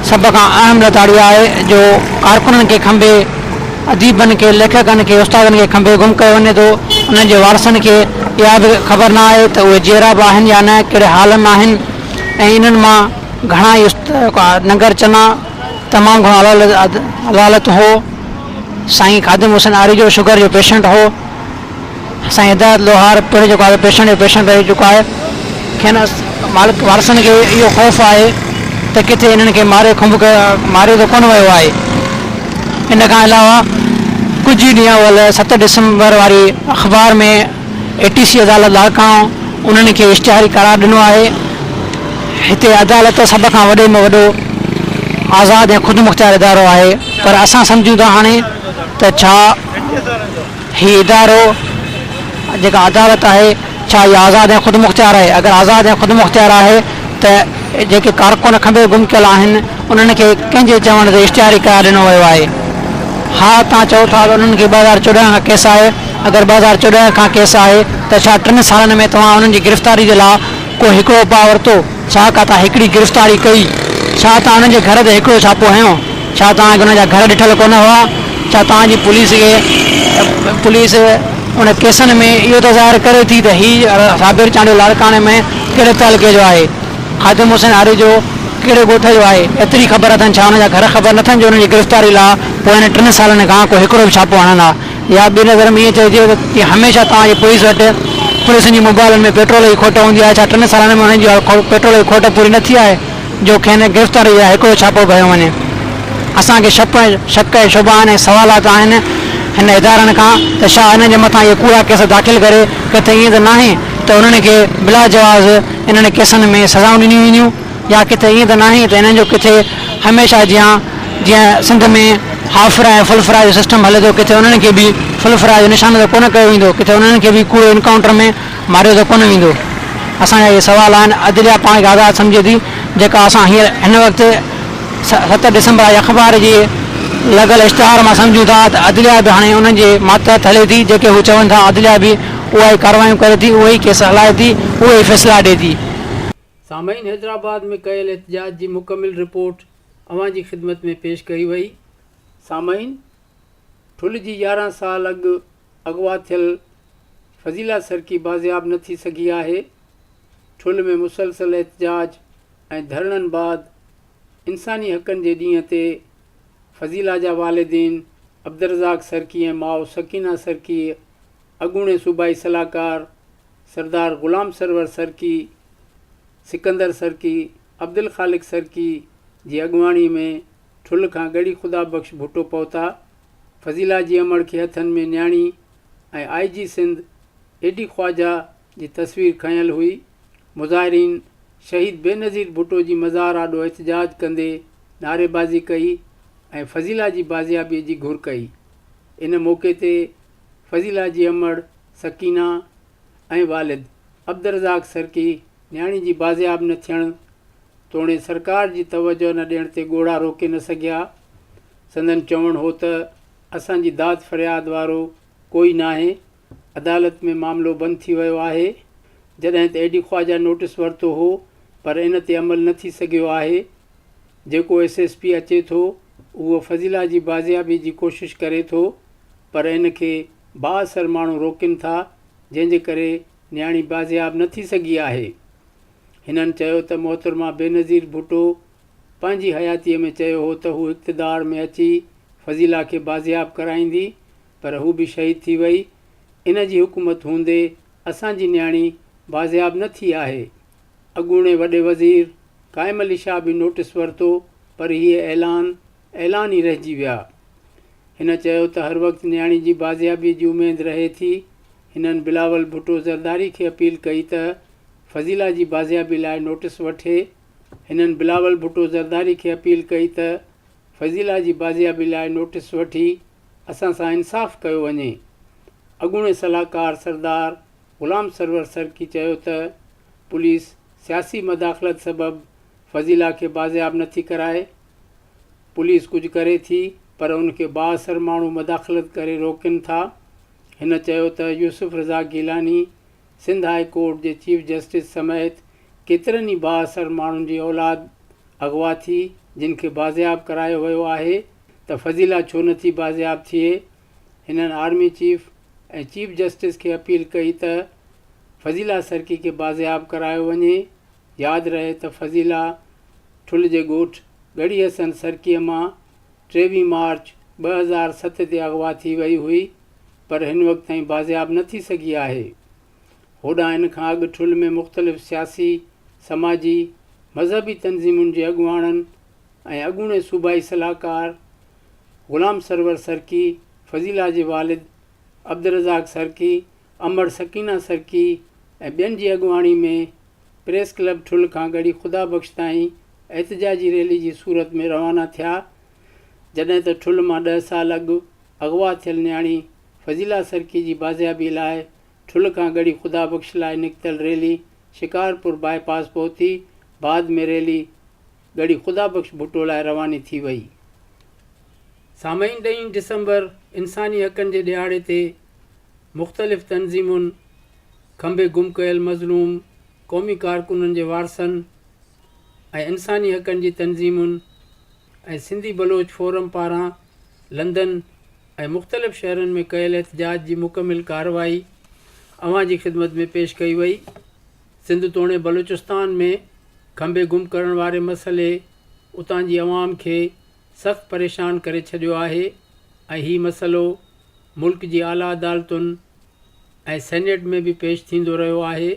سڀ کان اهم لتاڙ اها آهي جو ڪارڪنن کي کنڀي اديبن کي، ليکڪن کي، استادن کي کنڀي گم ڪيو وڃي ٿو، انهن جي وارثن کي اها به خبر نه آهي ته اهي جيئرا به آهن يا نه، ڪهڙي حال ۾ آهن ۽ انهن مان گهڻا ئي ننگر چنا تمام گهڻو علالت هو، سائين خادم حسين آريجو شگر جو پيشنٽ هو. سائين هدايت لوهار پڻ جيڪو آهي پيشنٽ جو پيشنٽ رهي چڪو آهي کين مالڪ وارثن کي اهو خوف آهي ته ڪٿي انهن کي ماري کنڀ ماريو ته ڪونه ويو آهي ان کان علاوه ڪجهه ئي ڏينهن اول ست ڊسمبر واري اخبار ۾ اي ٽي سي عدالت لاڙڪاڻو انهن کي اشتهاري قرار ڏنو آهي هتي عدالت سڀ کان وڏي ۾ وڏو آزاد ۽ خودمختيار ادارو آهي پر اسان سمجهون ٿا هاڻي ته ڇا هي ادارو جيڪا عدالت آهي ڇا اها آزاد ۽ خودمختيار آهي؟ اگر آزاد ۽ خودمختيار آهي ته جيڪي ڪارڪن کنڀي گم ڪيل آهن انهن کي ڪنهن جي چوڻ تي اشتهاري قرار ڏنو ويو آهي؟ ها توهان چئو ٿا ته انهن کي 2014 کان ڪيس آهي اگر 2014 کان ڪيس آهي ته ڇا ٽن سالن ۾ توهان انهن جي گرفتاري جي لاء ڪو هڪڙو اپاء ورتو؟ ڇا ڪا توهان هڪڙي گرفتاري ڪئي؟ ڇا توهان انهن جي گهر تي هڪڙو ڇاپو هنيو؟ ڇا توهان کي انهن جا گهر ڏٺل ڪونه هئا؟ ڇا توهان جي پوليس کي پوليس ان ڪيسن ۾ اهو ته ظاهر ڪري ٿي ته هي صابر چانڊيو لاڙڪاڻي ۾ ڪهڙي تعلقي جو آهي؟ خادم حسين آريجو ڪهڙي ڳوٺ جو آهي؟ ايتري خبر اٿن ڇا انهن جا گهر خبر نه اٿن جو انهن جي گرفتاري لاء پوين ٽن سالن کان ڪو هڪڙو به ڇاپو هڻن ها؟ يا ٻي نظر ۾ ائين چئجي ته جيئن هميشه توهان جي پوليس وٽ پوليسن جي موبائلن ۾ پيٽرول جي کوٽ هوندي آهي ڇا ٽن سالن ۾ انهن جي پيٽرول جي کوٽ پوري نه ٿي آهي جو کين گرفتاري لاء هڪڙو ڇاپو به هنيو وڃي. اسان کي شپ شڪ ۽ شبها آهن ۽ سوالات آهن هن ادارن کان ته ڇا انهن جي مٿان اهي ڪوڙا ڪيس داخل ڪري ڪٿي ائين ته ناهي ته انهن کي بلا جواز انهن ڪيسن ۾ سزائون ڏنيون وينديون يا ڪٿي ائين ته ناهي ته انهن جو ڪٿي هميشه جيان جيئن سنڌ ۾ هاف فراء ۽ فل فراء جو سسٽم هلي ٿو ڪٿي انهن کي به فل فراء جو نشانو ته ڪونه ڪيو ويندو ڪٿي انهن کي به ڪوڙي انڪائونٽر ۾ ماريو ته ڪونه ويندو اسان جا اهي سوال آهن عدليه پاڻ کي آزاد سمجهي ٿي جيڪا اسان هينئر هن وقت ست ڊسمبر جي اخبار جي لڳل اشتهار مان سمجهون ٿا ته عدليه به هاڻي انهن جي ماتحت هلي ٿي جيڪي هو چون ٿا عدليه به اها ئي ڪارروايون ڪري ٿي اهي ئي ڪيس هلائي ٿي اهي ئي فيصلا ڏي ٿي. سامعين حيدرآباد ۾ ڪيل احتجاج جي مڪمل رپورٽ اوهان جي خدمت ۾ پيش ڪئي وئي. سامعين ٺل جي 11 سال اڳ اغوا ٿيل فضيلا سرڪي بازياب نه ٿي سگهي آهي. ٺل ۾ مسلسل احتجاج ۽ ڌرڻن بعد انساني حقن جي ڏينهن تي فضيلا جا والدين عبدالرزاق سرڪي ۽ ماء سڪينه سرڪي اڳوڻي صوبائي صلاحڪار سردار غلام سرور سرڪي، سڪندر سرڪي، عبدالخالق سرڪي جي اڳواڻي ۾ ٺل کان ڳڙهي خدا بخش ڀٽو پهتا. فضيلا جي امڙ کي هٿن ۾ نياڻي ۽ I G Sindh A D Khawaja جي تصوير کنيل هئي. مظاهرين شهيد بينظير ڀٽو جي مزار آڏو احتجاج ڪندي نعريبازي ڪئي ۽ فضيلا جي بازيابي جي گهر ڪئي. ان موقعي تي فضيلا جي امڙ سڪينه ۽ والد عبدالرزاق سرڪي نياڻي جي بازياب نه ٿيڻ توڻي سرڪار جي توجهه نه ڏيڻ تي ڳوڙها روڪي نه سگهيا. سندن چوڻ هو ته اسان جي داد فرياد وارو ڪوئي ناهي، عدالت ۾ معاملو بند ٿي ويو آهي، جڏهن ته اي ڊي خواجه نوٽيس ورتو هو پر ان تي عمل نه ٿي سگهيو آهي، جيڪو ايس ايس پي اچي ٿو اهو فضيلا جي بازيابي جي ڪوشش ڪري ٿو پر ان کي بااثر ماڻهو روڪين ٿا جنهن جي ڪري نياڻي بازياب نه ٿي سگهي آهي. هنن چيو ته محترمه بينظير ڀٽو پنهنجي حياتيء ۾ چيو هو ته هو اقتدار ۾ اچي فضيلا کي بازياب ڪرائيندي پر هو به شهيد ٿي وئي ان جي حڪومت هوندي اسان جي نياڻي بازياب نه ٿي آهي. اڳوڻي وڏي وزير قائم علي شاهه به نوٽيس ورتو پر اهي اعلان اعلان ئي رهجي ويا. هن چيو ته هر وقت نياڻي جي بازيابي جي اميد رهي ٿي. هنن بلاول ڀٽو زرداري کي اپيل ڪئي ته فضيلا جي بازيابي لاء نوٽيس وٺي. هنن بلاول ڀٽو زرداري کي اپيل ڪئي ته فضيلا جي بازيابي لاء نوٽيس وٺي اسان سان انصاف ڪيو وڃي. اڳوڻي صلاحڪار سردار غلام سرور سرڪي چيو ته پوليس سياسي مداخلت سبب فضيلا کي بازياب نٿي ڪرائي. پوليس ڪجهه ڪري ٿي پر ان کي بااثر ماڻهو مداخلت ڪري روڪين ٿا. هن چيو ته يوسف رضا گيلاني سنڌ هاء ڪورٽ جي چيف جسٽس سميت ڪيترن ئي بااثر ماڻهن جي اولاد اغوا ٿي جن کي بازياب ڪرايو ويو آهي ته فضيلا ڇو نٿي بازياب ٿئي. هنن آرمي چيف ۽ چيف جسٽس کي اپيل ڪئي ته فضيلا سرڪي کي بازياب ڪرايو وڃي. ياد رهي ته فضيلا ٺل جي ڳوٺ ڳڙهي حسن سرڪيء مان 23 مارچ 2007 تي اغوا ٿي وئي هئي پر هن وقت تائين بازياب نه ٿي سگهي آهي. هوڏانهن ان کان اڳ ٺل ۾ مختلف سياسي، سماجي، مذهبي تنظيمن جي اڳواڻن ۽ اڳوڻي صوبائي صلاحڪار غلام سرور سرڪي، فضيلا جي والد عبدالرزاق سرڪي، امڙ سڪينه سرڪي ۽ ٻين جي اڳواڻي ۾ پريس ڪلب ٺل کان ڳڙهي خدا بخش تائين احتجاجي ريلي جي صورت ۾ روانا ٿيا جڏهن ته ٺل مان ڏهه سال اڳ اغوا ٿيل نياڻي فضيلا سرڪي جي بازيابي لاء ٺل کان ڳڙهي خدا بخش لاء نڪتل ريلي شڪارپور باء پاس پهتي بعد ۾ ريلي ڳڙهي خدا بخش ڀٽو لاء رواني ٿي وئي. سامعين ڏهين ڊسمبر انساني حقن جي ڏهاڙي تي مختلف تنظيمن کنڀي گم ڪيل مظلوم قومي ڪارڪنن جي وارثن ۽ انساني حقن جي تنظيمن ۽ سنڌي بلوچ فورم پاران لندن ۽ مختلف شهرن ۾ ڪيل احتجاج جي مڪمل ڪارروائي اوهان جي خدمت ۾ پيش ڪئي وئي. سنڌ توڻي بلوچستان ۾ کنڀي گم ڪرڻ واري مسئلي اتان جي عوام کي سخت پريشان ڪري ڇڏيو آهي ۽ هي مسئلو ملڪ جي اعليٰ عدالتن ۽ سينيٽ ۾ به پيش ٿيندو رهيو آهي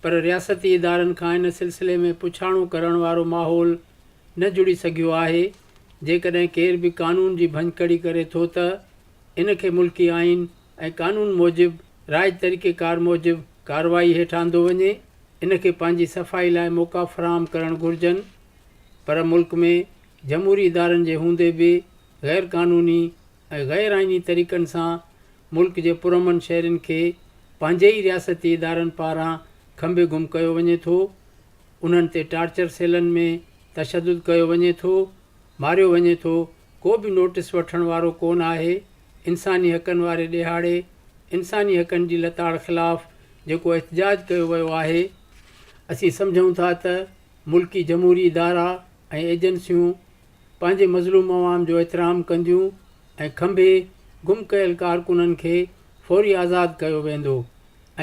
پر رياستي ادارن کان ان سلسلي ۾ پڇاڻو ڪرڻ وارو ماحول نه جڙي سگهيو آهي جيڪڏهن ڪير به قانون جي ڀڃڪڙي ڪري ٿو ته ان کي ملڪي آئين ۽ قانون موجب رائج طريقيڪار موجب ڪارروائي هيٺ آندو وڃي، ان کي پنهنجي صفائي لاء موقعا فراهم ڪرڻ گهرجن پر ملڪ ۾ جمهوري ادارن جي هوندي به غير قانوني ۽ غير آئيني طريقن سان ملڪ جي پرامن شهرين کي پنهنجي ئي رياستي ادارن پاران کنڀي گم ڪيو وڃي ٿو، انهن تي ٽارچر سيلن ۾ تشدد ڪيو وڃي ٿو، ماريو وڃي ٿو، ڪو به نوٽس وٺڻ وارو ڪونه آهي، انساني حقن واري ڏهاڙي انساني حقن جي لتاڙ خلاف جيڪو احتجاج ڪيو ويو آهي، اسين سمجهون ٿا ته ملڪي جمهوري ادارا ۽ ايجنسيون پنهنجي مظلوم عوام جو احترام ڪنديون ۽ کنڀي گم ڪيل ڪارڪنن کي فوري آزاد ڪيو ويندو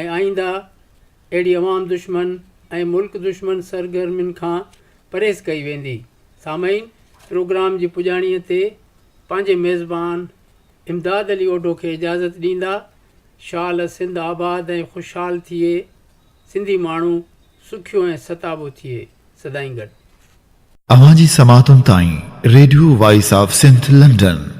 ۽ آئنده اهڙي عوام دشمن ۽ ملڪ دشمن سرگرمين کان پرهيز ڪئي ويندي. سامعين پروگرام جي پڄاڻيء تي پنهنجي ميزبان امداد علي اوڍو کي اجازت ڏيندا. شال سنڌ آباد ۽ خوشحال ٿئي، سنڌي ماڻهو سکيو ۽ ستابو ٿئي. سدائين گڏ. اوهان جي سماعتن تائين radio voice of Sindh London.